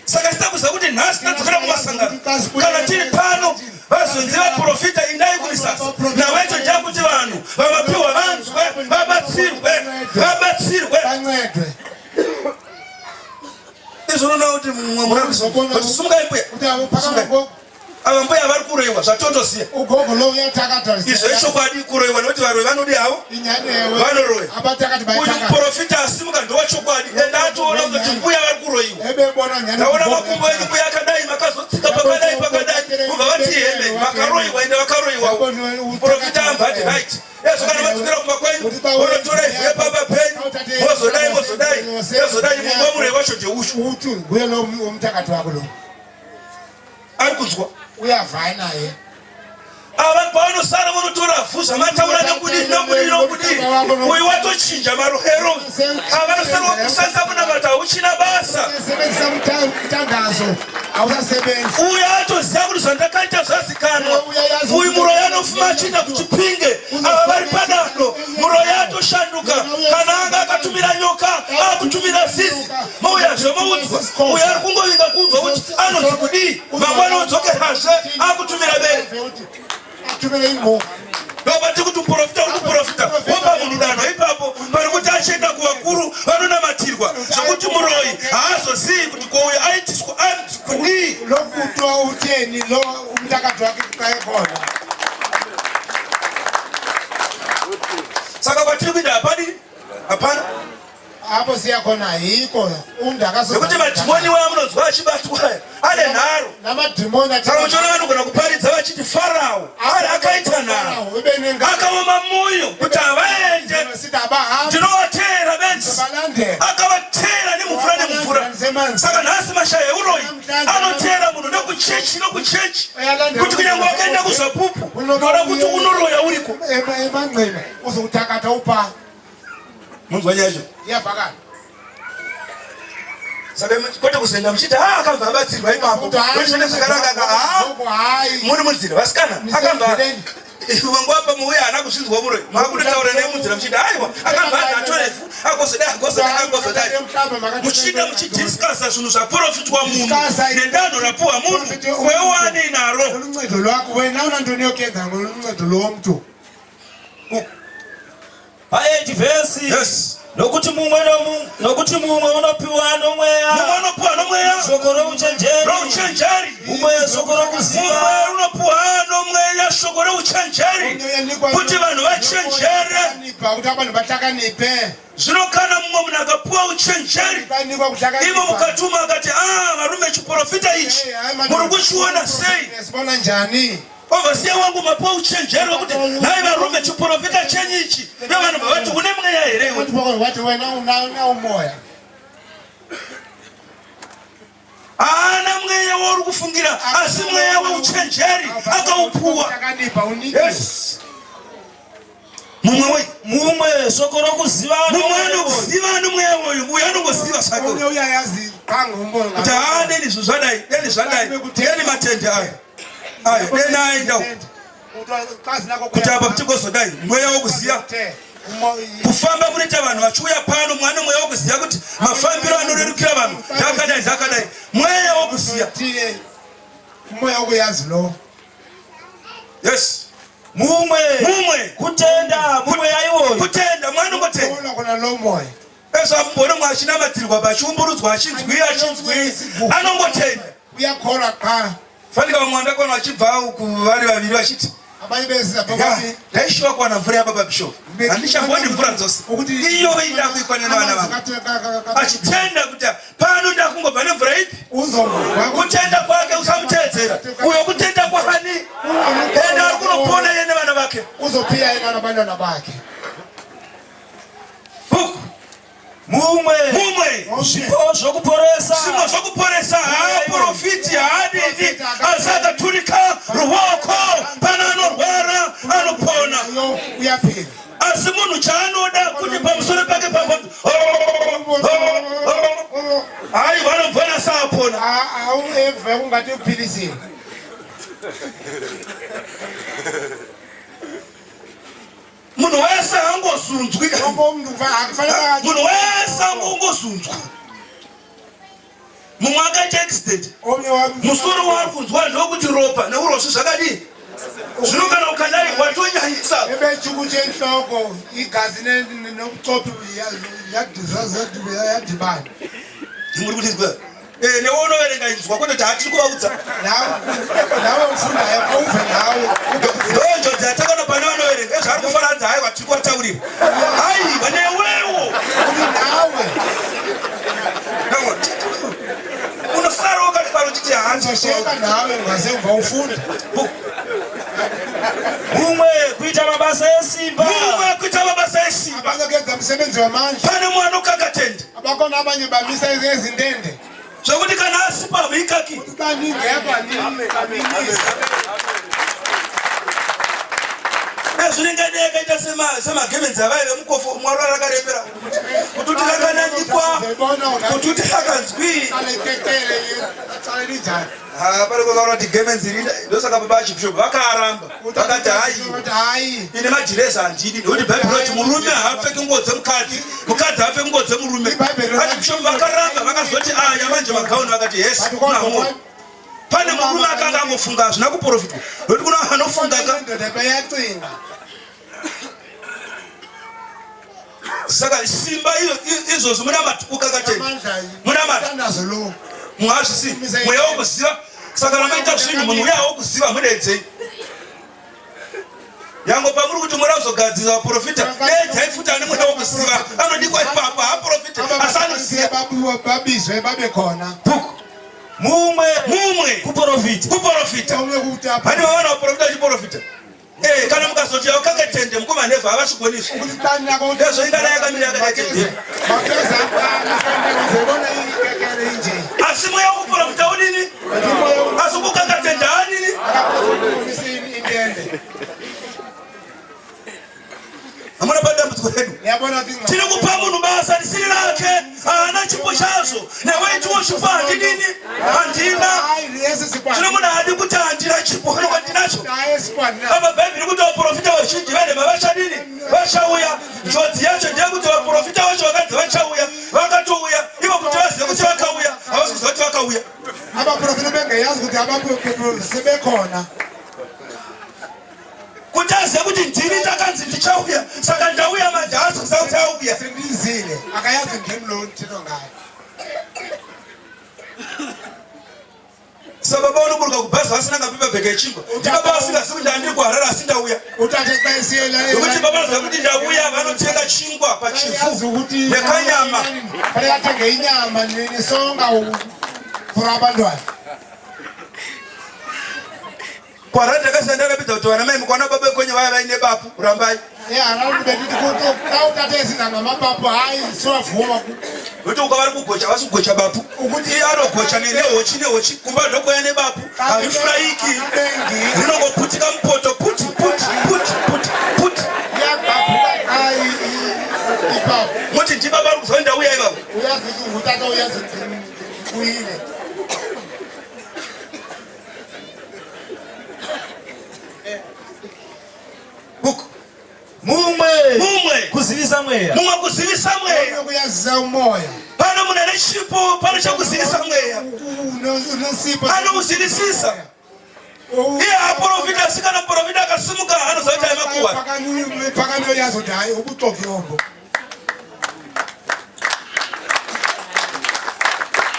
saka tita kuziva kuti nhasi tadzokera kumasangano kana tiri pano vazonzi vaprofita indai kumisasa nhau yacho ndeyakuti vanhu vamapiwa vanzwe vabatsirwe vabatsirwe izvo unoona kuti mumwe murati sumukai mbuya ava mbuya vari kuroiwa zvatotoziva izvo ichokwadi kuroiwa nekuti varoyi vanodi havo vanoroya uyu muprofita asimuka ndowachokwadi ende atoona kuti mbuya vari kuroiwa ndaona makumbo enyu mbuya akadai makazotsika pakadai pakadai kubva vati hembe makaroiwa ende vakaroiwa muprofita ambva ati right Yesu kana madzokera kumba kwenyu vonotora ivhu repamba penyu mozodai mozodai mozodai mumba murei wacho ndeushu uti nguye lo umthakathi wakho lo ari kunzwa uyavhaya naye ava pavanosara vonotora vhu zvamataura nokudii nokudii nokudii uyu watochinja marohero ava vanosara kushandisa kunamata hauchina basa sebenzisa muthandazo awusasebenzi uyu atoziva kuti zvandakaita zvazikanwa uyu muroyi anofuma achienda kuchipinge ava vari padanho muroyi atoshanduka kana anga akatumira nyoka akutumira zizi mouyazve moudzwa uyu ari kungovinga kunzwa kuti anonzi kudii mangwana odzokerazve akutumira bere Ndobati kuti muprofita uri kuprofita wopa munhu danho ipapo pari kuti achienda kuvakuru vanonamatirwa zvekuti muroyi haazozivi kuti kouyo aitiswa anzi kudii lokutwa utheni lo umthakathi wakhe kuqaye khona saka kwatiri kuenda hapadi hapana. Apo siya khona ayikho umntu akasoze. Nekuti madhimoni iwaya munonzwa achibatwa aya ane nharo. Namadhimoni Saka muchiona vanogona kuparidza vachiti Farao ari akaita nharo. Akaoma moyo kuti havaende. Ndinovateera bedzi. Akavateera nemumvura nemumvura. Saka nhasi mashaya euroyi anoteera munhu nekuchechi nekuchechi kuti kunyange wakaenda kuzvapupu ndoda kuti unoroya uriko. Emangqina uzokuthakatha upha. Munzwa nyaya yacho? Iyavakala. Saka kwete kuzoenda muchiti ah akabva abatsirwa ipapo. Wechine zvakanaka ah muri munzira vasikana akabva vangu apa muuya haana kuzvinzwa muroyi makutotaura naye munzira muchiti aiwa akabva anzi atorefu agozodai agozodai agozodai muchiita muchidiscussa zvinhu zvaprofitwa munhu nedanho rapuwa munhu wewane naro Luncedo lwakho wena unantoni yokuyenza ngoluncedo lomntu. Pa8 vhesi. Yes. Nokuti mumwe nomu- nokuti mumwe unopiwa nomweya Mumwe unopiwa nomweya shoko rouchenjeri, rouchenjeri. mumwe shoko rokuziva, Mumwe unopiwa nomweya shoko rouchenjeri kuti vanhu vachenjere. Kuti abantu bahlakaniphe. Zvino kana mumwe munhu akapiwa uchenjeri, Banikwa kuhlakanipha. imo mukati umo akati, ah varume, chiprofita ichi muri kuchiona sei? Sibona njani? Overseer wangu mapiwa uchenjeri wekuti nhai varume chiprofita chenyu ichi nevanhu vavati une mweya here iwe? Wati wena una umoya. Haana mweya wauri kufungira asi mweya weuchenjeri akaupuwa. Yes. Mumwe wei? Mumwe shoko rokuziva. Mumwe anokuziva nomweya uyu, uyu anongoziva zvake. Kuti haa deni zvinhu zvadai, deni zvadai, deni matende aya. Ayo, deni aenda uku. Kuti apa tigozodai, mweya wokuziva. Kufamba kunoita vanhu vachiuya pano, mwana mweya wokuziva kuti mafambiro anorerukira vanhu ndakadai, ndakadai. Mweya wokuziva. Mweya wokuyazi lo. Yes. Mumwe. Mumwe. Kutenda mumweya iwoyo. Kutenda mwana ungotenda. Kuna lo moya. Ezvo amboona mwe achinamatirwa pachiumburudzwa achinzwi achinzwi anongotenda. Uyakholwa qha. Fanika vamwe vandakaona vachibva uku vari vaviri vachiti ndaishuva kuwana mvura yababa bishop handichamboni mvura dzose iyo ida kuikwana nevana vangu achitenda kuti pano ndakungobva nemvura ipi kutenda kwake usamuteedzera uyo kutenda kwani enda ari kunopona iye nevana vake uzophila yena nabantwana bakhe Book. Mumwe. Mumwe. Zvipo zvokuporesa. Zvipo zvokuporesa haaprofiti haadini asi akaturika ruoko pana anorwara anopona. Uyaphila. Asi munhu chaanoda kuti pamusoro pake papo hayi vanobvana saapona. Aueve ungati uphilisile. Munhu wese haangozunzwi. Munhu wese angongozunzwa. Mumwe akaita accident. Musoro waari kunzwa ndokuti ropa neurozvi zvakadii? Zvino kana ukadai watonyanyisa. Ebe chuku chenhloko igazi nobuchopho yadibana. Muri kundinzwa? Eh, newe unoverenga inzwa kwete kuti hatiri kuvaudza. Nawe ufundayo auve nawe. Ndonjodzi yatakana pane vanoverenga ezvaari kufaranza haiwa tiri kuvataurira. Aiwa newewo. Uri nawe. Unosara wakadaro uchiti hanzi. Uzosheka nawe ungasemva ufunda. Mumwe kuita mabasa esimba. Mumwe kuita mabasa esimba. Abanye kuenza msebenzi wamandla. Pane mumwe anokakatenda. Abakhona abanye bamisa ezintende. Zvekuti kana asipo hamuikaki. Zvinenge dai yakaita semagemenzi avaive mukofo mwari rakarembera kuti uti rakananikwa kuti uti rakanzwii Ah, pari kutaura kuti gemenzi iri ndosaka baba achibishop vakaramba vakati hayi ine madhirezi handidi nekuti bhaibheri roti murume haapfeki nguo dzemukadzi mukadzi haapfeki nguo dzemurume achibishop vakaramba vakazoti aya manje magauni vakati yes namo pane murume akanga angofunga hazvina kuprofitwa nokuti kuna anofunga ka saka simba izvozvo munamati ukakatenda munamati muhazvisi mweya wokuziva saka ramaita zvinhu munhu uya wokuziva mudeedzei yango pamuri kuti mwera kuzogadzirisa vaprofita deedzai futi ane mweya wokuziva anodikwa ipapo haaprofiti. chete asi anoziva Babizwe babe khona. Book. Mumwe Mumwe kuprofita. Kuprofita. Umwe kuti apa. Hani vaona vaprofita vachiprofita. Eh, kana mukazoti yakakatende mukoma nevha havasvigoni izvi. Ukuthi tani yako. Ndezvo ingada yakamira yakatende. Makeza akana ikekele inje. Asi mweya wekuprofita udini? Asi kukakatenda adini? Indende. Hamuna padambudziko redu. Yabona kuti Tiri kupa munhu basa risiri rake, haana chipo chazvo. Newe itiwo chipo handidini? Handina. Hayi lesi sikwani. Zvino munhu haadi kuti handina chipo, kana kuti ndinacho. Hayi sikwani. Apa Bhaibheri kuti vaprofita vazhinji venhema vachadini? Vachauya. Njodzi yacho ndeyekuti vaprofita vacho vakanzi vachauya, vakatouya. Ivo kuti vazive kuti vakauya, havasi kuziva kuti vakauya. Abaprofita bengeyazi kuti abaprofita sebekhona. Kuti azive kuti ndini ndakanzi ndichauya, saka ndauya manje, haasi kuziva kuti auya. Sendizile. Akayazi ndim lo ndithetha ngayo. Sa baba vanoburuka kubhazi vasina kapepa bheke yechingwa. Ndibaba vasingazivi kuti ndandiri kuHarare asi ndauya. Uthathe xa esiyela. Nokuti baba vanoziva kuti ndauya vanotenga chingwa Ayazi pachivhu ukuthi nekanyama. Fanele athenge inyama nesonga for abantwana. KuHarare ndakasiya ndakapedza kuti vana mai mukwana baba vekwenyu vaya vaine bapu rambai. eHarare benditi kuti xa uthathe esiza ngamapapu hayi siwavuma. Nokuti uka vari kugocha havasi kugocha bapu. Ukuti Iye anogocha nehochi nehochi kumba ndokuya nebapu harifuraiki rinongoputika mupoto puti puti puti puti puti. Liyagqabhuka xa ipapu. Moti ndibaba vari kuziva ndauya ivavo. Uyazi ukuthi ngutata uyazi ndibuyile. Book. Mumwe Mumwe kuzivisa mweya. Mumwe kuzivisa mweya. Kuyazisa umoya. Pano munhu ane chipo pano chekuzivisa mweya. Unesipho. Anomuzivisisa. Iye haprofita asi kana muprofita akasimuka anoziva kuti aimakuwa. Phakani uyazi ukuthi hayi ubuxoki obo.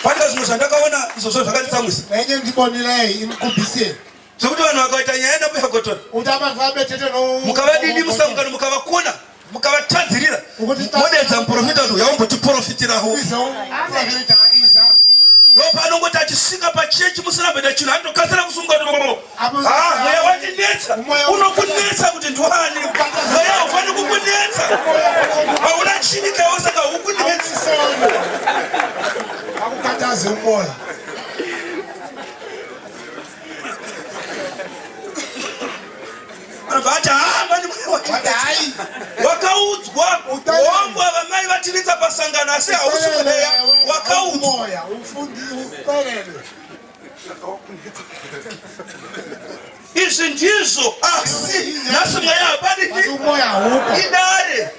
Fanika zvinhu zvandakaona izvozvo zvakanditsamwisa. Nenye ndibonileyo imkubisile. Zvekuti vanhu vakaita nyaya nambuya Gotora. Kuti abantu vabethethe no Mukavadidi musangano mukavakona mukavatadzirira modedza muprofita kuti uya umbotiprofitirawo. Iza umprofita iza. Ndopaanongoti achisvika pachechi musina kumboita chinhu anotokasira kusunga kuti Ah, mweya wandinetsa. Unokunetsa kuti ndiwani? Mweya haufaniri kukunetsa. Hauna chini kaiwo saka haukunetsi. Akukhathaze umoya. Anobva ati haa mani mweya wandinetsa. Wakaudzwa hongwa vamai vatinetsa pasangano asi hausi mweya wakaudzwa. Umoya ufundi uxelelwe. Izvi ndizvo asi nhasi mweya hapadini Umoya hauko. idare.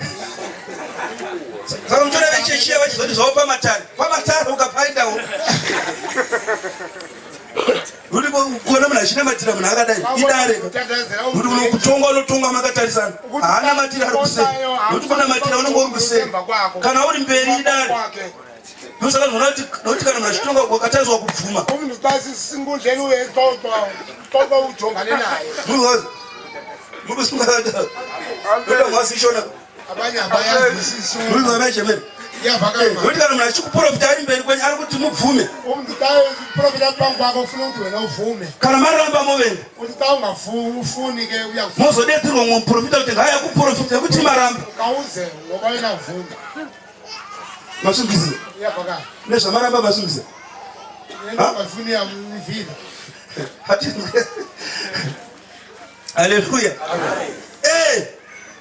Saka mutora vechechi vachizoti zvavo pamatare pamatare ukapaendawo kuti kuona munhu achinamatira munhu akadai idare kuti unokutonga unotonga makatarisana haana matira ari kuseri nokuti kunamatira unenge uri kuseri kana uri mberi idare. Ndosaka zvona kuti nokuti kana munhu achitonga wakatariswa kubvuma. Umuntu xa sisenkundleni uyexoxa uxoxa ujongane naye. Mukusungaoda Abanye abayazwisisi. murikuamaichemere Iyavakala. nokuti kana munhu achikuprofita ari mberi kwenyu ari kuti mubvume. Umuntu xa uprofita phambi kwakho ufuna ukuthi wena uvume. Kana maramba movenga. Uthi xa ungafuni ke uyakufuna. Mozodetserwa mumwe muprofita kuti ngauya kuprofita nekuti maramba. Khawuze ngoba wena uvuma. Masungisa. Iyavakala. Nezvamaramba masungisa. Yena ungafuni uyamvila. Haleluya. Eh,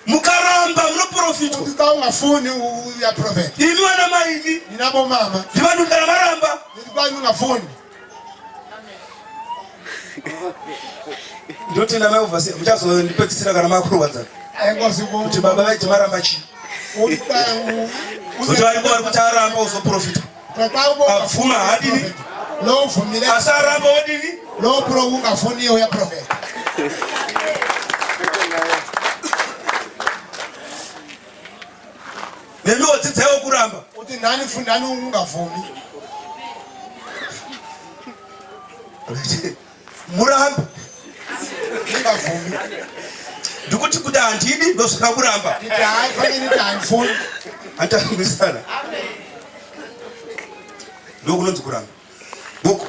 mukaramba munoprofitwa. Uthi xa ungafuni uyaprofeta. Imi vana mai imi. Nina bomama. Ndivanhu kana maramba. Nithi xa ungafuni. Ndinotenda mai Overseer, muchazondipedzisira kana makurwadza. Enkosi Kuti baba vaiti maramba chii? Kuti variko vari kuti aramba uzoprofita. Abvuma haadini? Lo uvumile. Asi aramba wodini? Lo pro ungafuniyo uyaprofeta. Nemiwo dzidzaiwo kuramba. Uthi nani fundani ungavumi. Murambe. Ungavumi. Ndikuti kuti handidi ndosvika kuramba. Ndithi hayi fanele ndithi andifuni. Anditafundisana. Ndokunonzi kuramba. Bhuku.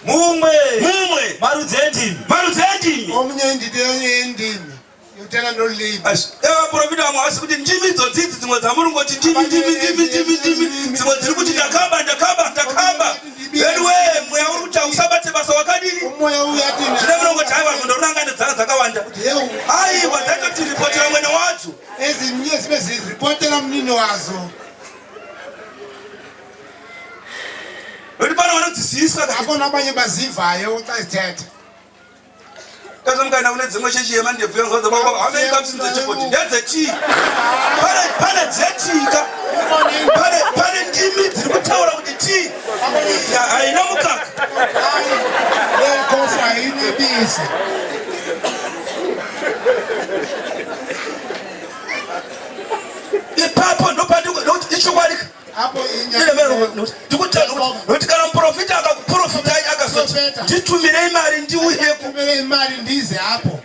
Mumwe. Mumwe. Marudzi endimi. Marudzi endimi. Omunye indidi yendimi. Utena nolimi. Asi vaprofita vamwe havasi kuti ndimi idzodzi idzi dzimwe dzamuri ngoti ndimi ndimi ndimi ndimi ndimi dzimwe dziri kuti ndakaba ndakaba ndakaba. Anyway, mweya uri kuti hausabate basa wakadini? Umoya uyathi Zvine munongoti haiwa ndoranga ndedzanga dzakawanda. Yewu. Aiwa dzaitoti ripotera mwene wadzo. Ezinye zibe ziripotela mnini wazo. Nokuti pane vanodzizivisa ka. Akhona abanye bazivayo xa zithetha. Kaza mukaenda kune dzimwe chechi yemandebvu yanzwa dzababa how many cups in the teapot ndedzetii. Pane pane dzetii ka. Pane pane ndimi dziri kutaura kuti tii haina mukaka. Hayi, le kofi ayinebisi. Ipapo ndopandi nokuti ichokwadi ka. Apho inyama. Nokuti kana muprofita akakuprofitai akazoti nditumirei mari ndiuyeko. Kumele imali ndize apho.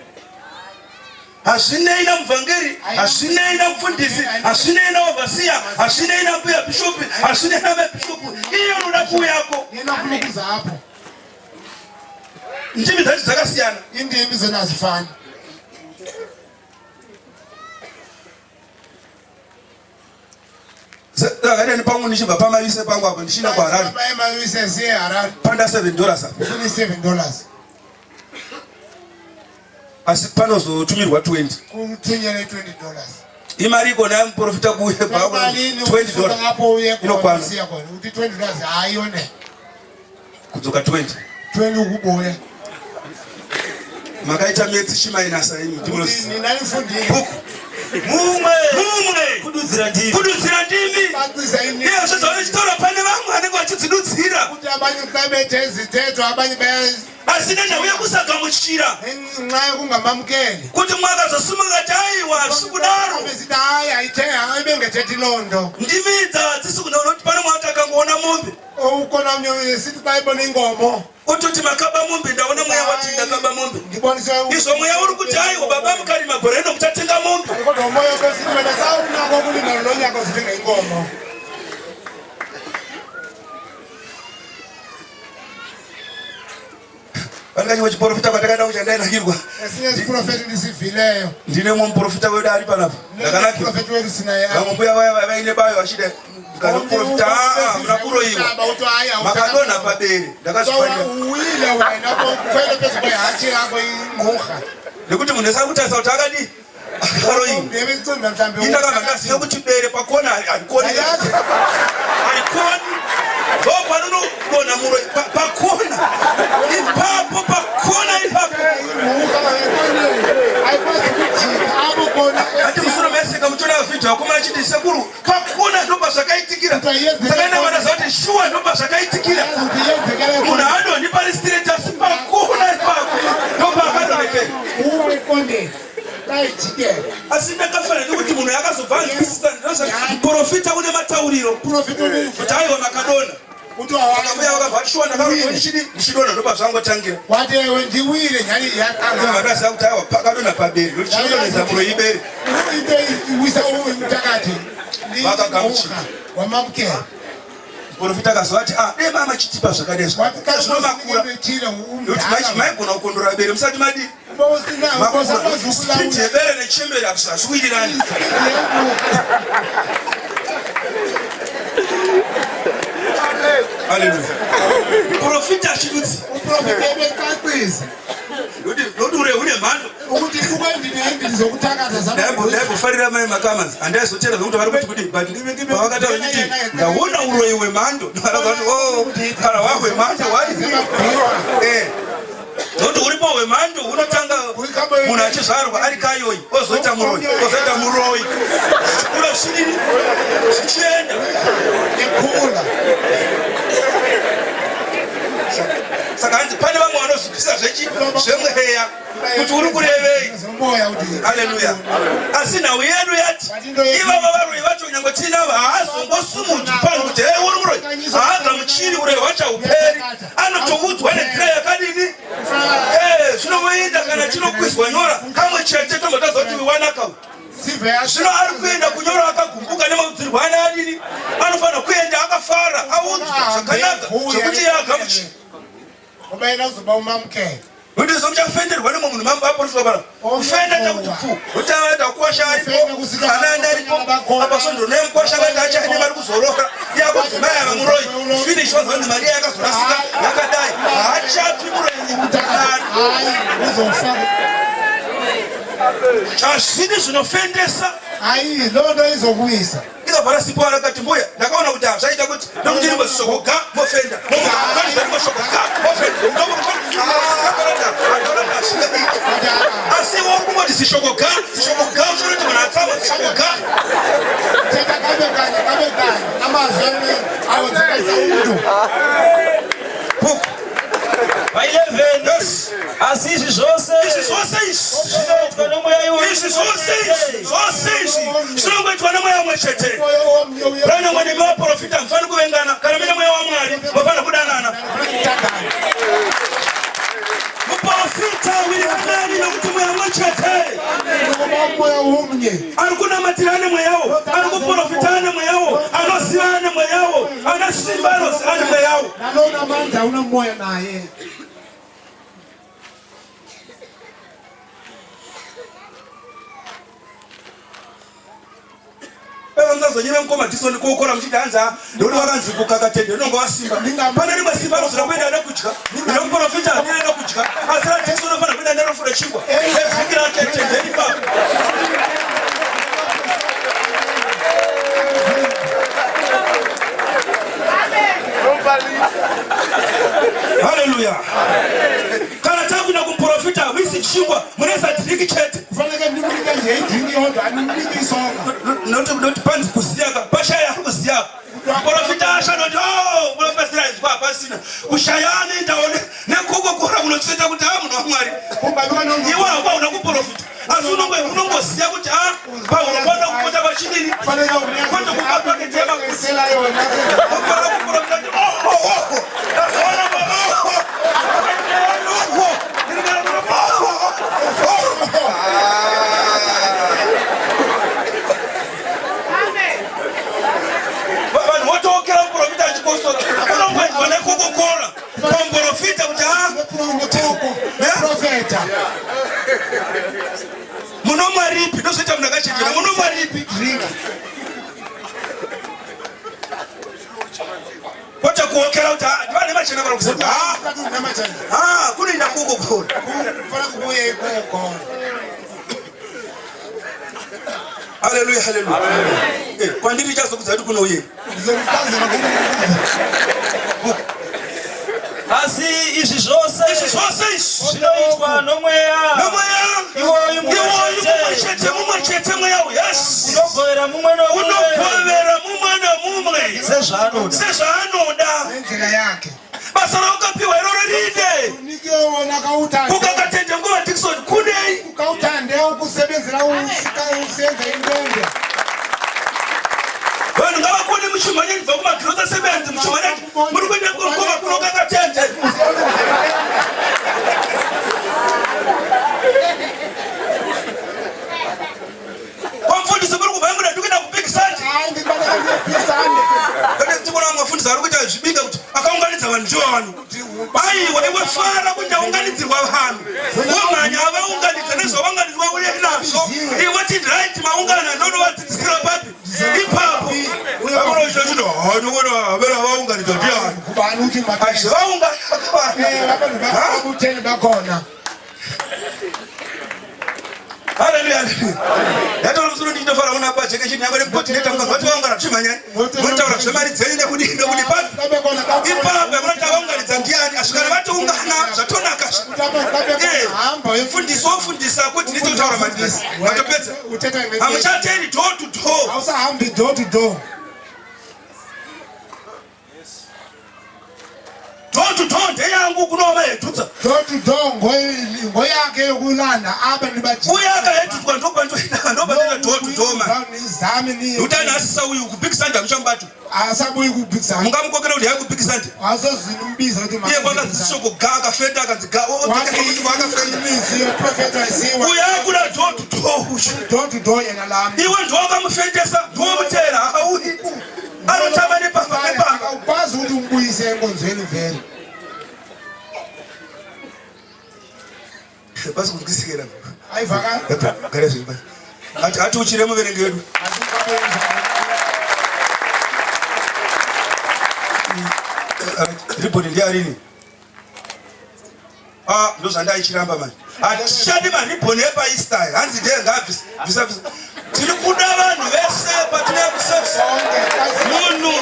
Hazvinei namuvhangeri, hazvinei namufundisi, hazvinei naovhasiya, hazvinei nambuya bhishopi, hazvinei namabhishopu. Iye unoda kuuyako. Yena ufuna ukuza apho. Ndimi dzacho dzakasiyana. Indimi zona azifani. Ndakadeni pangu ndichibva pamaise pangu apo ndichienda kuHarare. Pamaise siye Harare. Panda 7 dollars apo. Kune 7 dollars. Asi panozotumirwa 20. Kuthunyelwe 20 dollars. Imari iko nayo muprofita kuuye bako 20 dollars. Apo uye Inokwana. siya khona. Uthi 20 dollars hayi yone. Kudzoka 20. 20 ukubuya. Makaita metsi chimainasa imi ndinoziva. Nina nifundile. Bhuku. Mumwe. Mumwe. Kududzira ndimi. Kududzira ndimi. Bacisa inini. Iye zvezvavanochitaura pane vamwe vanenge vachidzidudzira. Ukuthi abanye babethe izithetho abanye baya Asi nenhau yekusagamuchira. ngenxa yokungamamukeli. Kuti mumwe akazosimuka ati aiwa hazvisi kudaro. Besithi hayi ayithe hayi bengethethi loo nto. Ndimi idzi hadzisi kudaro nokuti pane mumwe ati akangoona mombe. Ukhona omnye sithi xa ebona inkomo. Ototi makaba mombe ndaona mweya wati ndakaba mombe. Ndibonise Izvo mweya uri kuti aiwa baba mukarima gore rino muchatenga mombe. Kodwa umoya obesithi wena sawunako ukulima lo nyaka uzithenga inkomo. Vandikanyimwe chiprofita kwatakaenda kuchandainakirwa. Esinye isiprofethi ndisivileyo. Ndine mumwe muprofita wedu ari panapa. Ndakanakirwa. Profethi wethu sinaye apha. Vamwe mbuya vaya vaine bayo vachida ndikanoprofita aa muna kuroyiwa. Makadonha pabere. Ndakazvifarira. Uwile wena ukhwele phezu kwehatshi yakho ingqurha. Nekuti munhu wese ari kutarisa kuti akadii akaroyiwa. Ndebecimba mhlawumbe. Indakabva ndaziva kuti bere pakona harikoni. Harikoni. Ndopanonodonha muroyi pakona. Ipapo pakona ipapo. Ingqurha ayikwazi ukujika apho khona. Ati musoro meseka muchiona vhidhiyo vakomana chiti sekuru pakona ndopazvakaitikira. Saka ina vana zva kuti shuwa ndopazvakaitikira. Munhu haadonhi pari straight asi pakona ipapo ndopaakadonhekera. Uqondeni kayijikela. Asi ndakafanira nekuti munhu akazobva anzwisisa ndinozva muprofita une matauriro. Profita Kuti aiwa makadonha. kuti Saka mbuya vakabva vati shuwa ndakarohwa ndichidi ndichidonha ndopazvangotangira. wathi ewe ndiwile nyhani yaqala. Vakaziva kuti aiwa pakadonha pabere ndokuti chinodonhedza muroyi ibere. Into iwisa umthakathi. Vakagamuchira. Wamamkela. Muprofita akazova ati ah dai mama chitipa zvakadai Wathi xa zvinomakura. ethile Nekuti maigona kukondora bere musati madii. Speed yebere nechembere hazviwirirani. Haleluya. Profita achidudzi. Uprofita ebecacisa Nekuti ure hune mhando. ukuthi ukwendini endini zokuthakatha Ndaimbofarira mai Makamanzi handaizotenda zvekuti vari kuti kudii but pavakataura vachiti ndaona uroyi hwemhando ndakati oh kana wahwemhando wadi eh nokuti uripo hwemhando hunotanga munhu achizvarwa ari kayoyi ozoita muroyi ozoita muroyi zvichikura zvichidini zvichienda ikhula. Saka hanzi pane vamwe vanozwisisa zvechi zvemweya kuti uri kurevei. Zomoya kuti Haleluya. Asi nhau yedu yati ivava varoyi vacho nyange tiinavo haazongosumudzwi pano kuti hei uri muroyi haagamuchiri uroyi hwacho hauperi anotoudzwa nenzira yakadini Eh, zvino voenda kana chinokwizwa nyora kamwe chete tombotaziva kuti wanaka uyu. sive yasho Zvino ari kuenda kunyora akagumbuka nemaudzirwo ana adini anofanira kuenda akafara audzwa zvakanaka. Kumele uzoba umamukele. Kuti muchafenderwa nemwe munhu mambo aporofita pana. Kufenda chakuti pfu. Kuti avaita kukwasha aripo. Ana ana aripo. Apa sondo ne mkwasha vati achaine vari kuzorora. Yako dzimai ava muroyi. Finish wanzi mari yakazorasika yakadai. Haachapi muroyi. Hayi uzofa. Hazvidi zvinofendesa. Hayi loo nto izokuwisa. Ndikavhara sipo akati mbuya ndakaona kuti hazvaita kuti ndokuti rimwe shoko ga mofenda rimwe shoko ga mofenda asi wori kungoti zishoko ga zishoko ga uchinoti munhu atsama zishoko ga Thetha kabe kanye kabe kanye amazwi awonzakalisa umntu. Book. Pa11 Yes. Asi izvi zvose Izvi zvose izvi zvinoitwa nomweya iwoyu izvi zvose izvi zvose izvi zvinongoitwa nemweya mumwe chete. Moya omnye uye Kunyangwe nemi vaprofita hamufaniri kuvengana kana mine mweya waMwari mofanira kudanana. kutandana. Muprofita wiriranani nokuti mweya mumwe chete. Ngoba umoya umnye. Ari kunamatira ane mweyawo, ari kuprofita ane mweyawo, anoziva ane mweyawo, ane simba anoziva ane mweyawo. Nalona amandla unomoya naye. Musazonyima mukoma Dison kokora muchiti hanzi ah, nekuti wakanzi kukakatende unonga wasimba. Pane rimwe simba rinozoda kuenda nekudya. Nemuprofita hanina nekudya. Asi raDison unofanira kuenda nerofura chingwa. Nevhiki rake tendeni ipapo. Haleluya. Kana takuenda kumuprofita hamuisi chingwa munoisa dhiriki chete. Kufanele ndimunike nje idrinki yodwa animunike isonka. Noti panzi kuziya ka pashaya ari kuziya. Muprofita ashanoti oh munopedzisira inzwa hapasina. Kushaya anoendawo nekokokora kunotsveta kuti ah munhu waMwari. Iwe hako hauna kuprofita. Asi unongoziya kuti ah pahuro panoda kupota pachidini. Kwete kupa paketi yemakusi. Ukora kuprofita kuti oh oh oh. Ndazoona oh oh. Vanhu votookera muprofita achikosora unongoendwa nekokokora pamuprofita kuti Profeta. Munomwa ripi ndozvoita munhu akachenjera munomwa ripi kwete kuokera kuti ah, vane machena vari kusema ah, ah, kunoenda kokokora haleluya haleluya eh, kwandiri chazokudza kuti kunouyei Asi izvi zvose izvi zvose izvi zvinoitwa nomweya nomweya iwoyu mumwe iwoyu mumwe chete chete mumwe chete mweya uyu yes unogovera mumwe nomumwe unogovera mumwe nomumwe sezvaanoda sezvaanoda Nenzira yake. Basa raukapiwa iroro ride. Unikeona kautande. Kukakatende nguva Dickson kunei? Ukautande ukusebenzera usika usenza intende. Vanhu ngavakone muchimhanya kubva kumagirosa sebenzi muchimhanya muri kuenda kukoma kunokakatende. Kwamfundisi muri kubva muda ndikuenda kupikisanje. Hayi ndikufanira kupikisane. Kana tikuona mafundisi ari kuita zvibinga kuti akaunganidza vanhu ndivo vanhu. Aiwa iwe fara kuti ndaunganidzirwa vanhu. Womhanya avaunganidza nezvavanganidzwa uye nazvo. Iwe ti right maungana ndonovadzidzisira papi? Ipapo. Vakono chino ha ndikuona vavera vaunganidza ndiani. Kubani uthi Achi vaungana. Eh, abantu bakutheni bakhona. Haleluya. Yataura musoro ndinofara una pacheke chini yangu nekucoordinator mukazwa kuti vaungana chimhanya. Munotaura zvemari dzenyu nekudi nekudi papi. Ipapo munoti avaunganidza ndiani asi kana vatoungana zvatonaka. Eh, mfundisi wofundisa coordinator kutaura mari Vatopedza. Hamuchatendi door to door. Hausahambi door to door. Door to door ndeyangu kunova hedhudza. Door to door ngoyake yokulanda abantu baji. Uye akahedhudzwa ndopandoenda ndopandoenda door to door man. Zami ni. Kuti anhasi uyu kuBig Sunday muchamubata. Asabuyi kuBig Sunday. Mungamukokera kuti hayi kuBig Sunday. Asozinumbiza kuti Iye kwakanzi shoko ga akafenda akanzi ga akafenda. Uye akuda door to door uyu. Door to door yena lami. Iwe ndiwe wakamufendesa ndiwe wamutera hauyi. Anotama nepamba nepamba. Akukwazi ukuthi umbuyise enkonzweni vele. Pasi kunzwisikira. Gara zviri pasi. Ati ati uchire muverengi wedu. Ribhoni ndiarini? Ah, ndozvandaichiramba manje. Hatichadi maribhoni epaEaster aya. Hanzi ndiye ngaabvisa bvisa bvisa. Tiri kuda vanhu vese patinouya kuservice. Munhu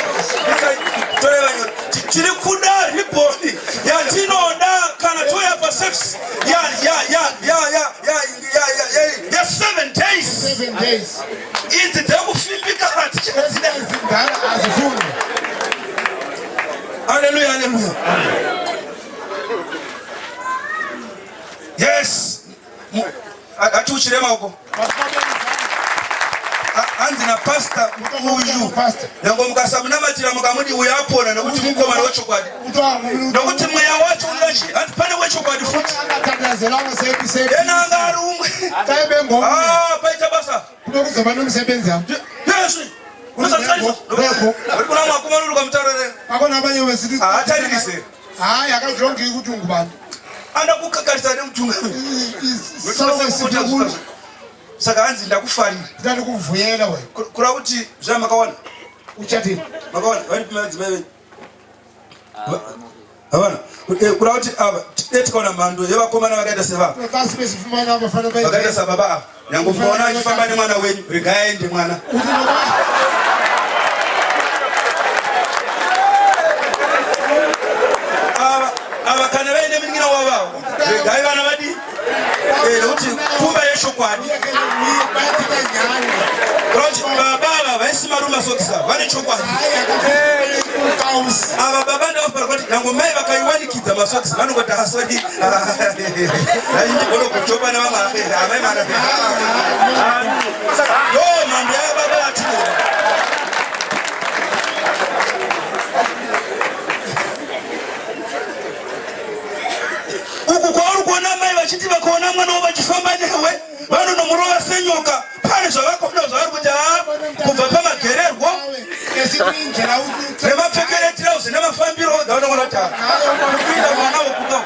tore vanyori. Tiri kuda ribhoni yatinoda kana touya paservice ya ya ya ya ya ya ya ya ya ya 7 days. 7 days. Idzi dzekufimbika hatichadzida. Azifuni. Haleluya, haleluya. Yes. Atiuchire maoko. Hanzi na pastor uyu. Nyange mukasamunamatira mukamudi uyu apona nekuti mukomana wechokwadi. Nekuti mweya wacho unochi hanzi pane wechokwadi futi. Ena anga ari umwe. Ah, paita basa. Kunokuzoba nomsebenzi. Yes. Uri kuna mwakumana uri kamutaurere. Akona abanye wesithi. Haataririse. Hayi akajongi ukuthi ungubani. Anda kukakarisa nemutungamiri. Saka hanzi ndakufarira. Ndandikuvuyela wena. Kura kuti zvamakawana. Uchatini? Makawana vari madzimai venyu. Havana. Eh, kura kuti ava dai tikaona mhando yevakomana vakaita sevava. Vakaita sababa ava. Nyange mukaona achifamba nemwana wenyu, regai aende mwana. Ava ava kana vaine munin'ina wavo ava, regai vana vadii? Eh, nekuti pfumba yechokwadi. Kurati baba ava vaisi maruma sokisa vane chokwadi. Ava baba ndavafara kuti nyange mai vakaiwanikidza masokisi vanongoti asori aindigona kuchopa nevamwe amai mara. Saka ndo mhando yababa yatinoda. Uku kwauri kuona mai vachiti vakaona mwana wavo vachifamba newe vanonomurova senyoka pane zvavakaona zvavari kuti haa kubva pamagererwo nemapfekero etirauzi nemafambiro oga vanoona kuti haa kuita mwana wokuba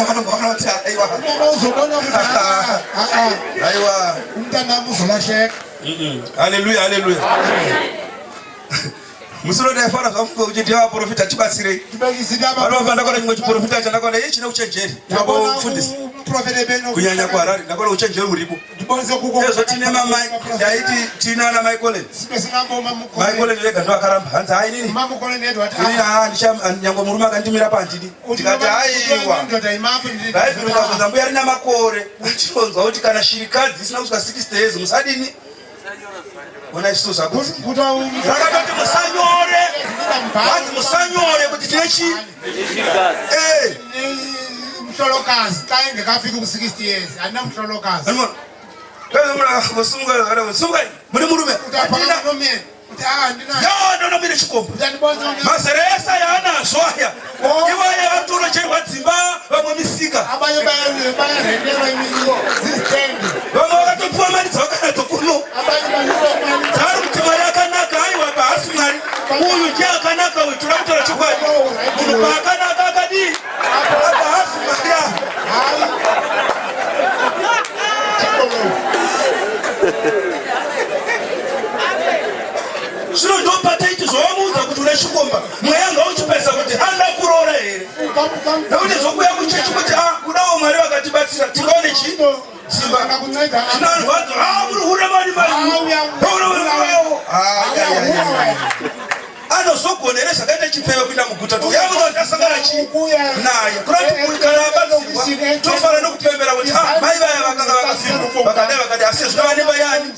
Vanogona kuti aiwa. Uzobona kuti ah, ah, ah. Aiwa. Umntana uzolahleka. Haleluya, haleluya. Musoro ndaifara zvangu kuti ndivaprofita tibatsirei. Vanova ndakaona chimwe chiprofita chandakaona iye chine uchenjeri. Ndakofundisa. Kunyanya kuHarare ndakaona uchenjeri huripo. Ezvo tine mamai ndaiti tine ana mai Colin. Mai Colin vega ndo akaramba hanzi hai nini. Ini haa nyangwe murume akandimira pandidi. Ndikati haiwa. Bhaibheri rikabvunza mbuya rina makore tinonzwa kuti kana shirikadzi isina kusvika 60 years musadini ona isu zvakurakatoti musanyore hanzi musanyore kuti tine chii eh. Mhlolokazi xa engekafiki ku-60 years andina mhlolokazi mune murume ndonomire chikomba mazera ese aya anazvo aya oh. ivaya vatonocherwa dzimba vamwe misika vamwe vakatopiwa mari dzavakanadzo kuno dzaari kuti mwari akanaka aiwa paasi mwari uyu ndiye akanaka uyu toda kutaura chokwadi munhu paakanaka akadii apa haasi mwari aya zvino ndopataiti zvawamuudza kuti une chikomba mweya ngauchipesa kuti anda kuroora here nekuti zvokuya kuchechi kuti ah, kudawo mwari vakatibatsira tingaone chii simba zvino vanhu vanzi ah, muri hura mari mari anozogona here zvakaita chipfeve kuinda muguta toyamuza kuti tasangana chii naye kurati kana abatsirwa tofara nokupembera kuti ah, mai vaya vakanga vakafirwa vakadai vakadai asi zvino vane bayani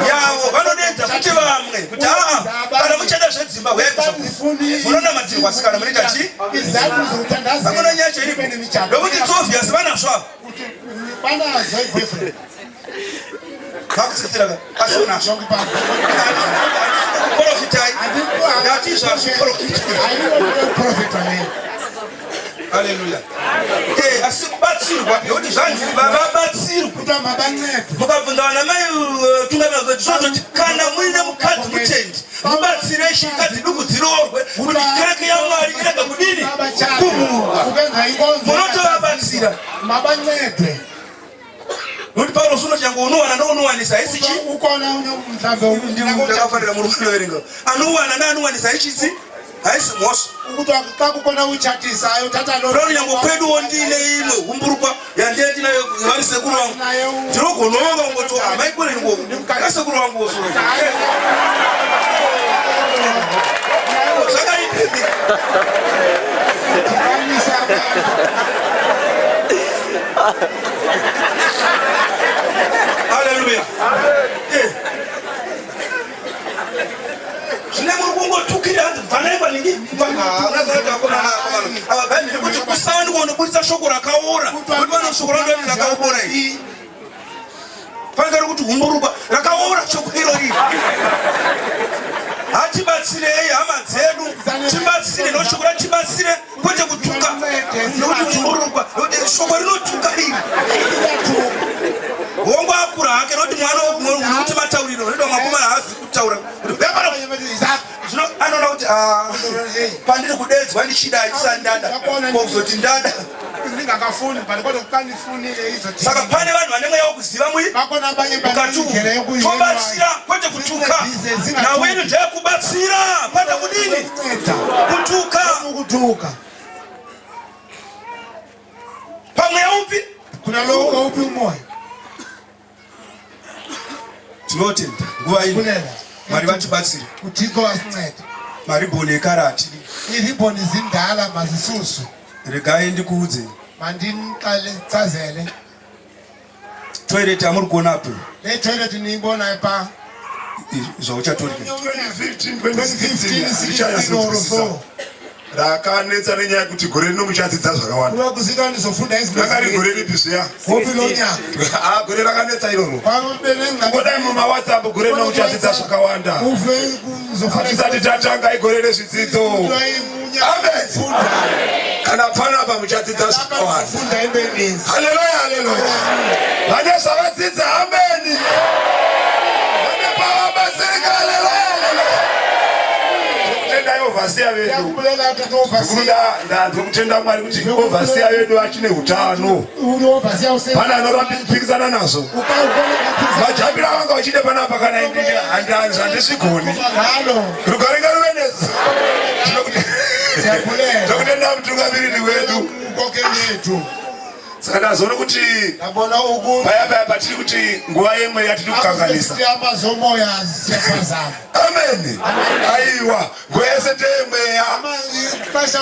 yavo vanodeedza futi vamwe kuti aa ah, kana muchada zvedzimba huyai munonamatirwa asi kana munoita chii amuna nyaya chairipo nokuti it's obvious vanazvo ava Kakutsikitiraka asi unazvo. Profitai. Ndati zvazvo profita. Haleluya. Eh, asi kubatsirwa nekuti zvanzi baba Ngavabatsirwe. Mukabvunza vana mai eh, tungamira kana muine mukadzi mutendi mubatsirei shirikadzi duku dziroorwe kuti kereke yamwari irege kudini kumurwa munotovabatsira. Nokuti Paulo unoti nyange unowana nounowanisa haisi chi ndakafanira muri kunoverenga anowana neanowanisa haichisi haisi mhosva Brown nyange kweduwo ndiine imwe humburukwa yandiye ndinayo vari sekuru vangu ndinogonoonga kungoti amai kure ndikokasekuru vangu voso zvakaipipi Hallelujah. Eh. Zvine muri kungotukira hanzi bvanai kwaningi. Ava bhaibheri kuti kusava ndiko kunoburitsa shoko rakaora. Kuti vano shoko randoti rakaora iri. Fanira kuti humburukwa rakaora shoko iro iri. Hatibatsirei hama dzedu, tibatsire noshoko ratibatsire kwete kutuka nokuti humburukwa nokuti shoko rinotuka iri. Hongu akura hake nokuti mwana nokuti matauriro rinoda makomana haazi kutaura zvino anoona kuti ah, pandiri kudedzwa ndichida ndisandada kuzoti ndada saka pane vanhu vane mweya wekuziva mui mukati umu tobatsira kwete kutuka nhau yedu ndeyekubatsira kwete kudini kutuka pamweya upi kuna lowo upi umoya Tinotenda nguva ino Mwari vatibatsire. Uthixo asincede. Maribhoni ekare hatidi. Iribhoni zindala mazisusu. Regai ndikuudze. Mandinichazele. Toilet yamuri kuona apo. Le toilet niyibonayo pa. Zvauchatorika. 2015 2016 rakanetsa nenyaya yekuti gore rino muchadzidza zvakawanda ranga riri gore ripi zviya ah, gore rakanetsa iroro ngodai mumawhatsapp gore rino muchadzidza zvakawanda hatisati tatanga igore rezvidzidzo amen kana panapa muchadzidza zvakawanda haleluya haleluya vane zvavadzidza ameni vane pavabatsirika haleluya haleluya tokutendai ovhasiya vedu ndokutenda mwari kuti ovhasiya vedu vachine utano pane anorapikisana nazvo majambiro avanga vachide panapa kana handisvigoni rugare ngaruve nesu tokutenda mutungamiriri wedu saka ndazoona kuti paya paya patiri kuti nguva yemweya tiri kukanganisa amen aiwa nguva yese ndeyemweya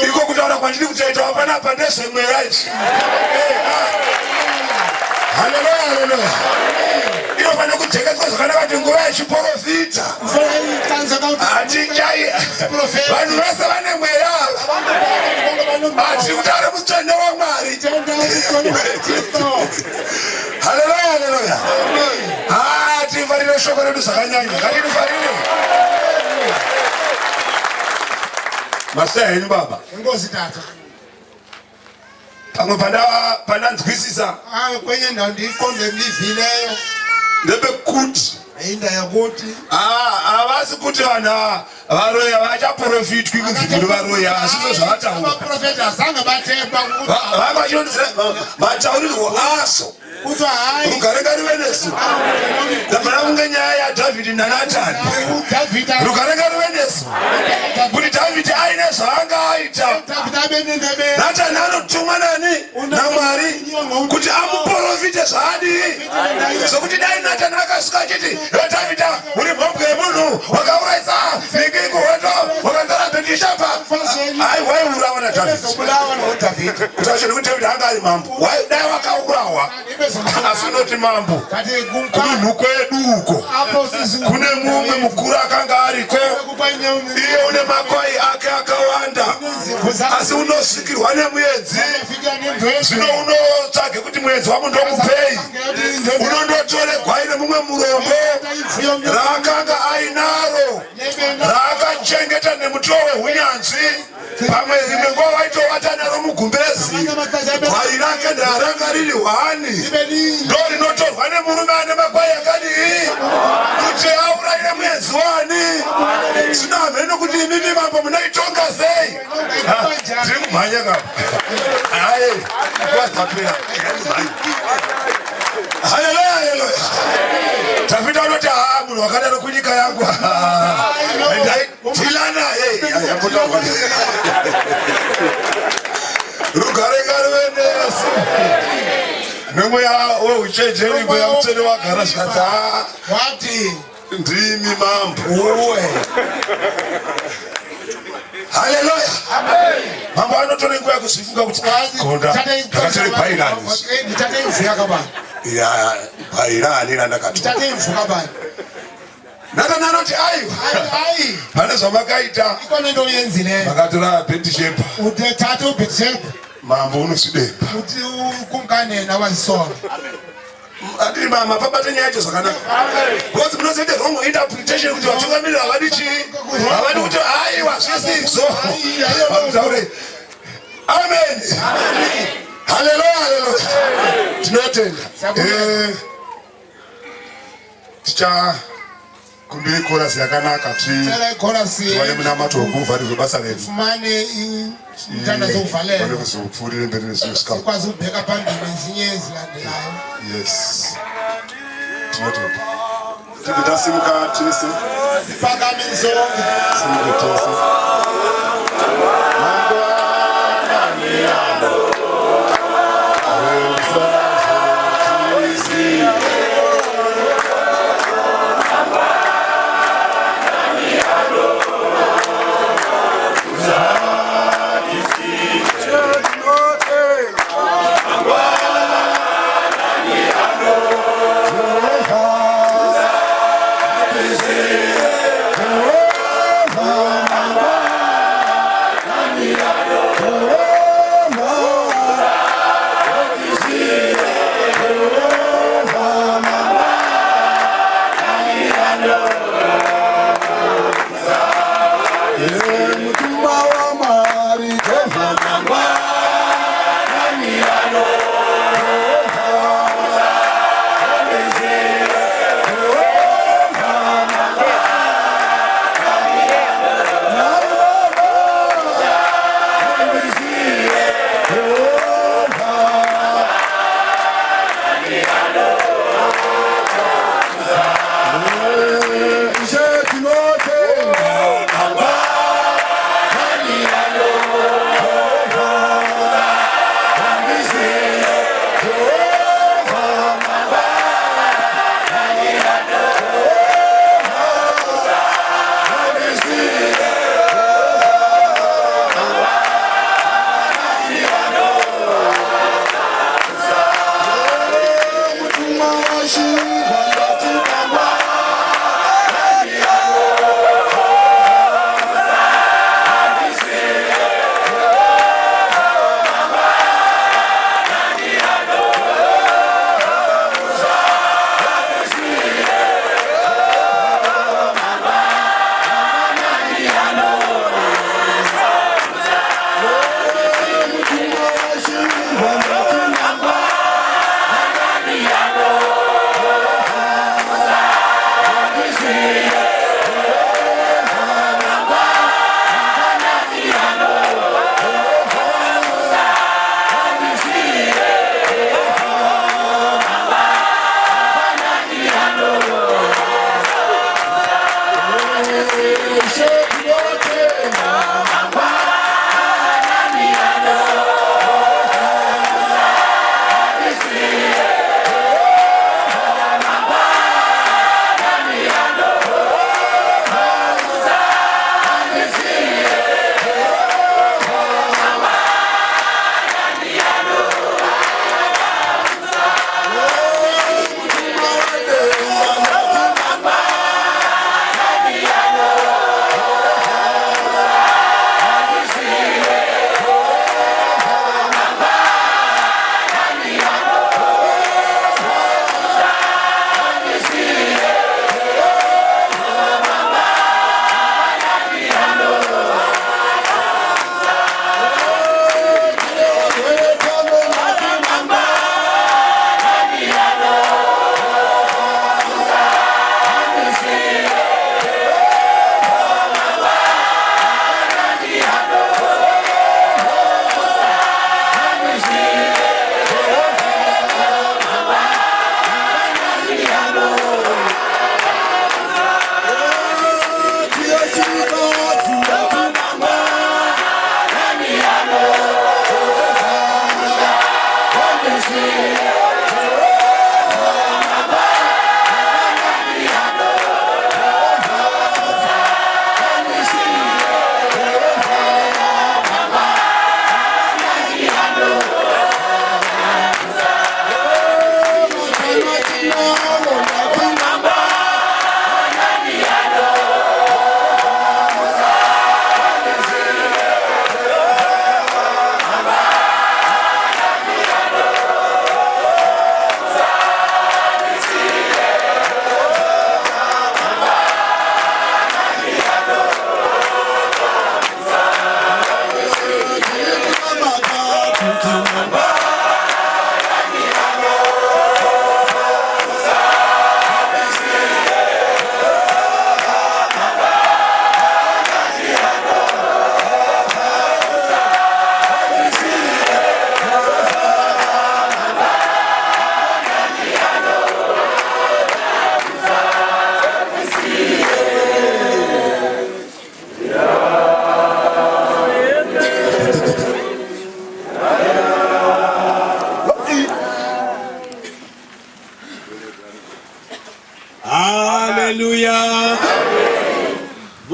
iko kutaura kwandiri kutoitawo panapa ndezvemweya izvi eh, ah. haleluya haleluya inofanira kujekeswa zvakanaka kuti nguva yechiporofita hatichai vanhu vese vane mweya hatiri kutaura mutsvene wamwari haleluya haleluya ah, tifarire shoko redu zvakanyanya ngatirifarire masaya henyu baba Inkosi tata. Pamwe pandanzwisisa ah, kwenye ndawo ndiyiqonde ndiyivileyo ndepekuti inda yakuti ah, havasi kuti vanhu ava varoyi havachaprofitwi kunzi muri varoyi hazvizvo zvavataura vanga vachinonzi mataurirwo aso rugare ngaruve nesu ndabvana kunge nyaya yadhavhidhi nanatani rugare ngaruve nesu kuti dhavhidhi aine zvaanga aita natani anotumwa nani namwari kuti amuporofite zvaadii zvokuti dai natani akasvika achiti dhavhidha uri mhombwe yemunhu wakauraisa ninginguhoto wakazara bhetishapa ai waiurawa nadhavhidhi kutaura nekuti dhavhidhi anga ari mambo dai wakaurawa asi unoti mambo kudunhu kwedu uko kune mumwe mukuru akanga ariko iye une makwai ake akawanda asi unosvikirwa nemuedzi zvino unotsvage kuti muedzi wangu ndokupei unondotore gwai remumwe murombo raakanga ainaro raakachengeta nemutoo wehunyanzvi Pamwe rimwe nguva vaitovata naro mugumbezi. Gwai rake ndaranga riri hwani. Ndo rinotorwa nemurume ane makwai akadii kuti aurayire muenzi wani. Zvino hameno kuti imimi mambo munoitonga sei. Tiri kumhanya ka. Hayi, nguva dzapera. Haleluya, haleluya. Dhavhidha anoti haa munhu wakadaro kunyika yangu. Ndai naye. Yambotaurwa. Rugare ngaruve nesu. Nemweya weuchenjeri mweya mutsvene wagara zvikanzi haa. Wati Ndimi mambo. Uwe. Haleluya. Mambo anotora nguva yekuzvifunga kuti konda ndakatore bhairani. Nditate imvu yakabani. Ya bhairani randakatora. Nditate imvu kabani. Nathan anoti aiwa. Ai. Pane zvamakaita. Ikona into oyenzileyo. Makatora Bethsheba. Uthathe uBethsheba. Mambo unosidemba. Uthi ukumkani yena wazisola. Andiri mama pabate nyaya yacho zvakanaka. Because munozoita wrong interpretation kuti vatungamiriri havadi chii? Havadi kuti aiwa zvisizvo. Vamutaure. Amen. Haleluya, haleluya. Tinotenda. Eh, ticha kumbire chorus yakanaka tiwane munamato wekuvharirwe basa redu fumane umthandazo wokuvalela kuzopfuurire mberi nezvinosvika sikwazi ukubheka phambili nezinye ezilandelayo yes tinotenda tibve tasimuka tese siphakame sonke simuke tese mangwanani ano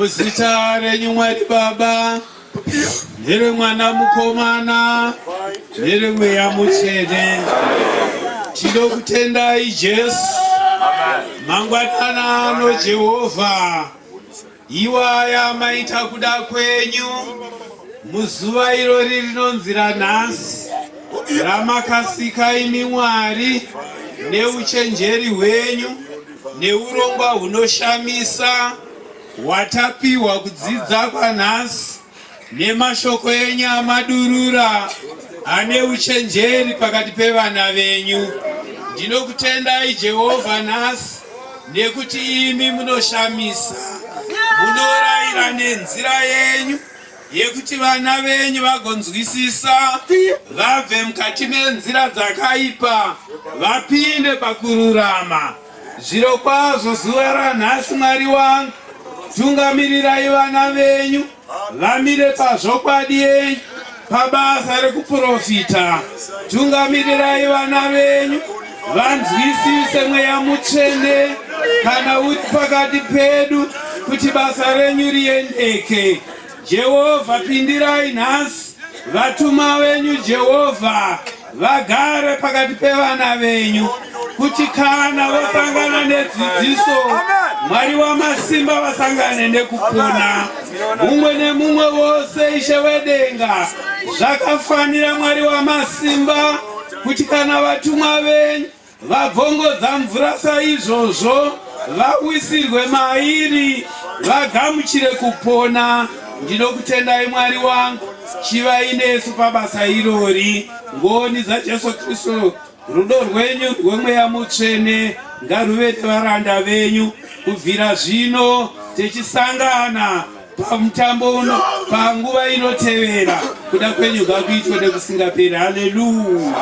Muzita renyu Mwari Baba, neremwana mukomana, neremweya mutsvene. Tinokutendai Jesu. Mangwanana ano Jehovha. Iwaya maita kuda kwenyu muzuva irori rinonzi ranhasi ramakasika imi Mwari neuchenjeri hwenyu neurongwa hunoshamisa hwatapiwa kudzidza kwanhasi nemashoko enyu amadurura ane uchenjeri pakati pevana venyu. Ndinokutendai Jehovha nhasi nekuti imi munoshamisa, munorayira nenzira yenyu yekuti vana venyu vagonzwisisa, vabve mukati menzira dzakaipa vapinde pakururama. Zvirokwazvo zuva ranhasi Mwari wangu, tungamirirai vana venyu vamire pazvokwadi yenyu pabasa rekuprofita. Tungamirirai vana venyu vanzwisise Mweya Mutsvene kana uri pakati pedu kuti basa renyu riendeke. Jehovha, pindirai nhasi vatuma venyu Jehovha vagare pakati pevana venyu kuti kana vasangana nedzidziso Mwari wamasimba vasangane nekupona mumwe nemumwe wose Ishe wedenga zvakafanira Mwari wamasimba kuti kana vatumwa venyu Vabvongodza mvura saizvozvo, vawisirwe mairi, vagamuchire kupona. Ndinokutendai Mwari wangu, chivai nesu pabasa irori. Ngoni dzaJesu Kristu, rudo rwenyu rwemweya mutsvene ngaruve nevaranda venyu kubvira zvino techisangana pamutambo uno panguva inotevera. Kuda kwenyu ngakuitwe nekusingaperi. Haleluya.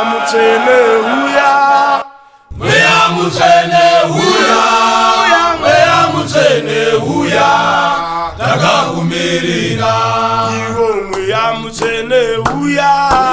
Mutsvene uya, Mweya Mutsvene uya, Mweya Mutsvene uya, takakumirira. Iwo Mweya Mutsvene uya.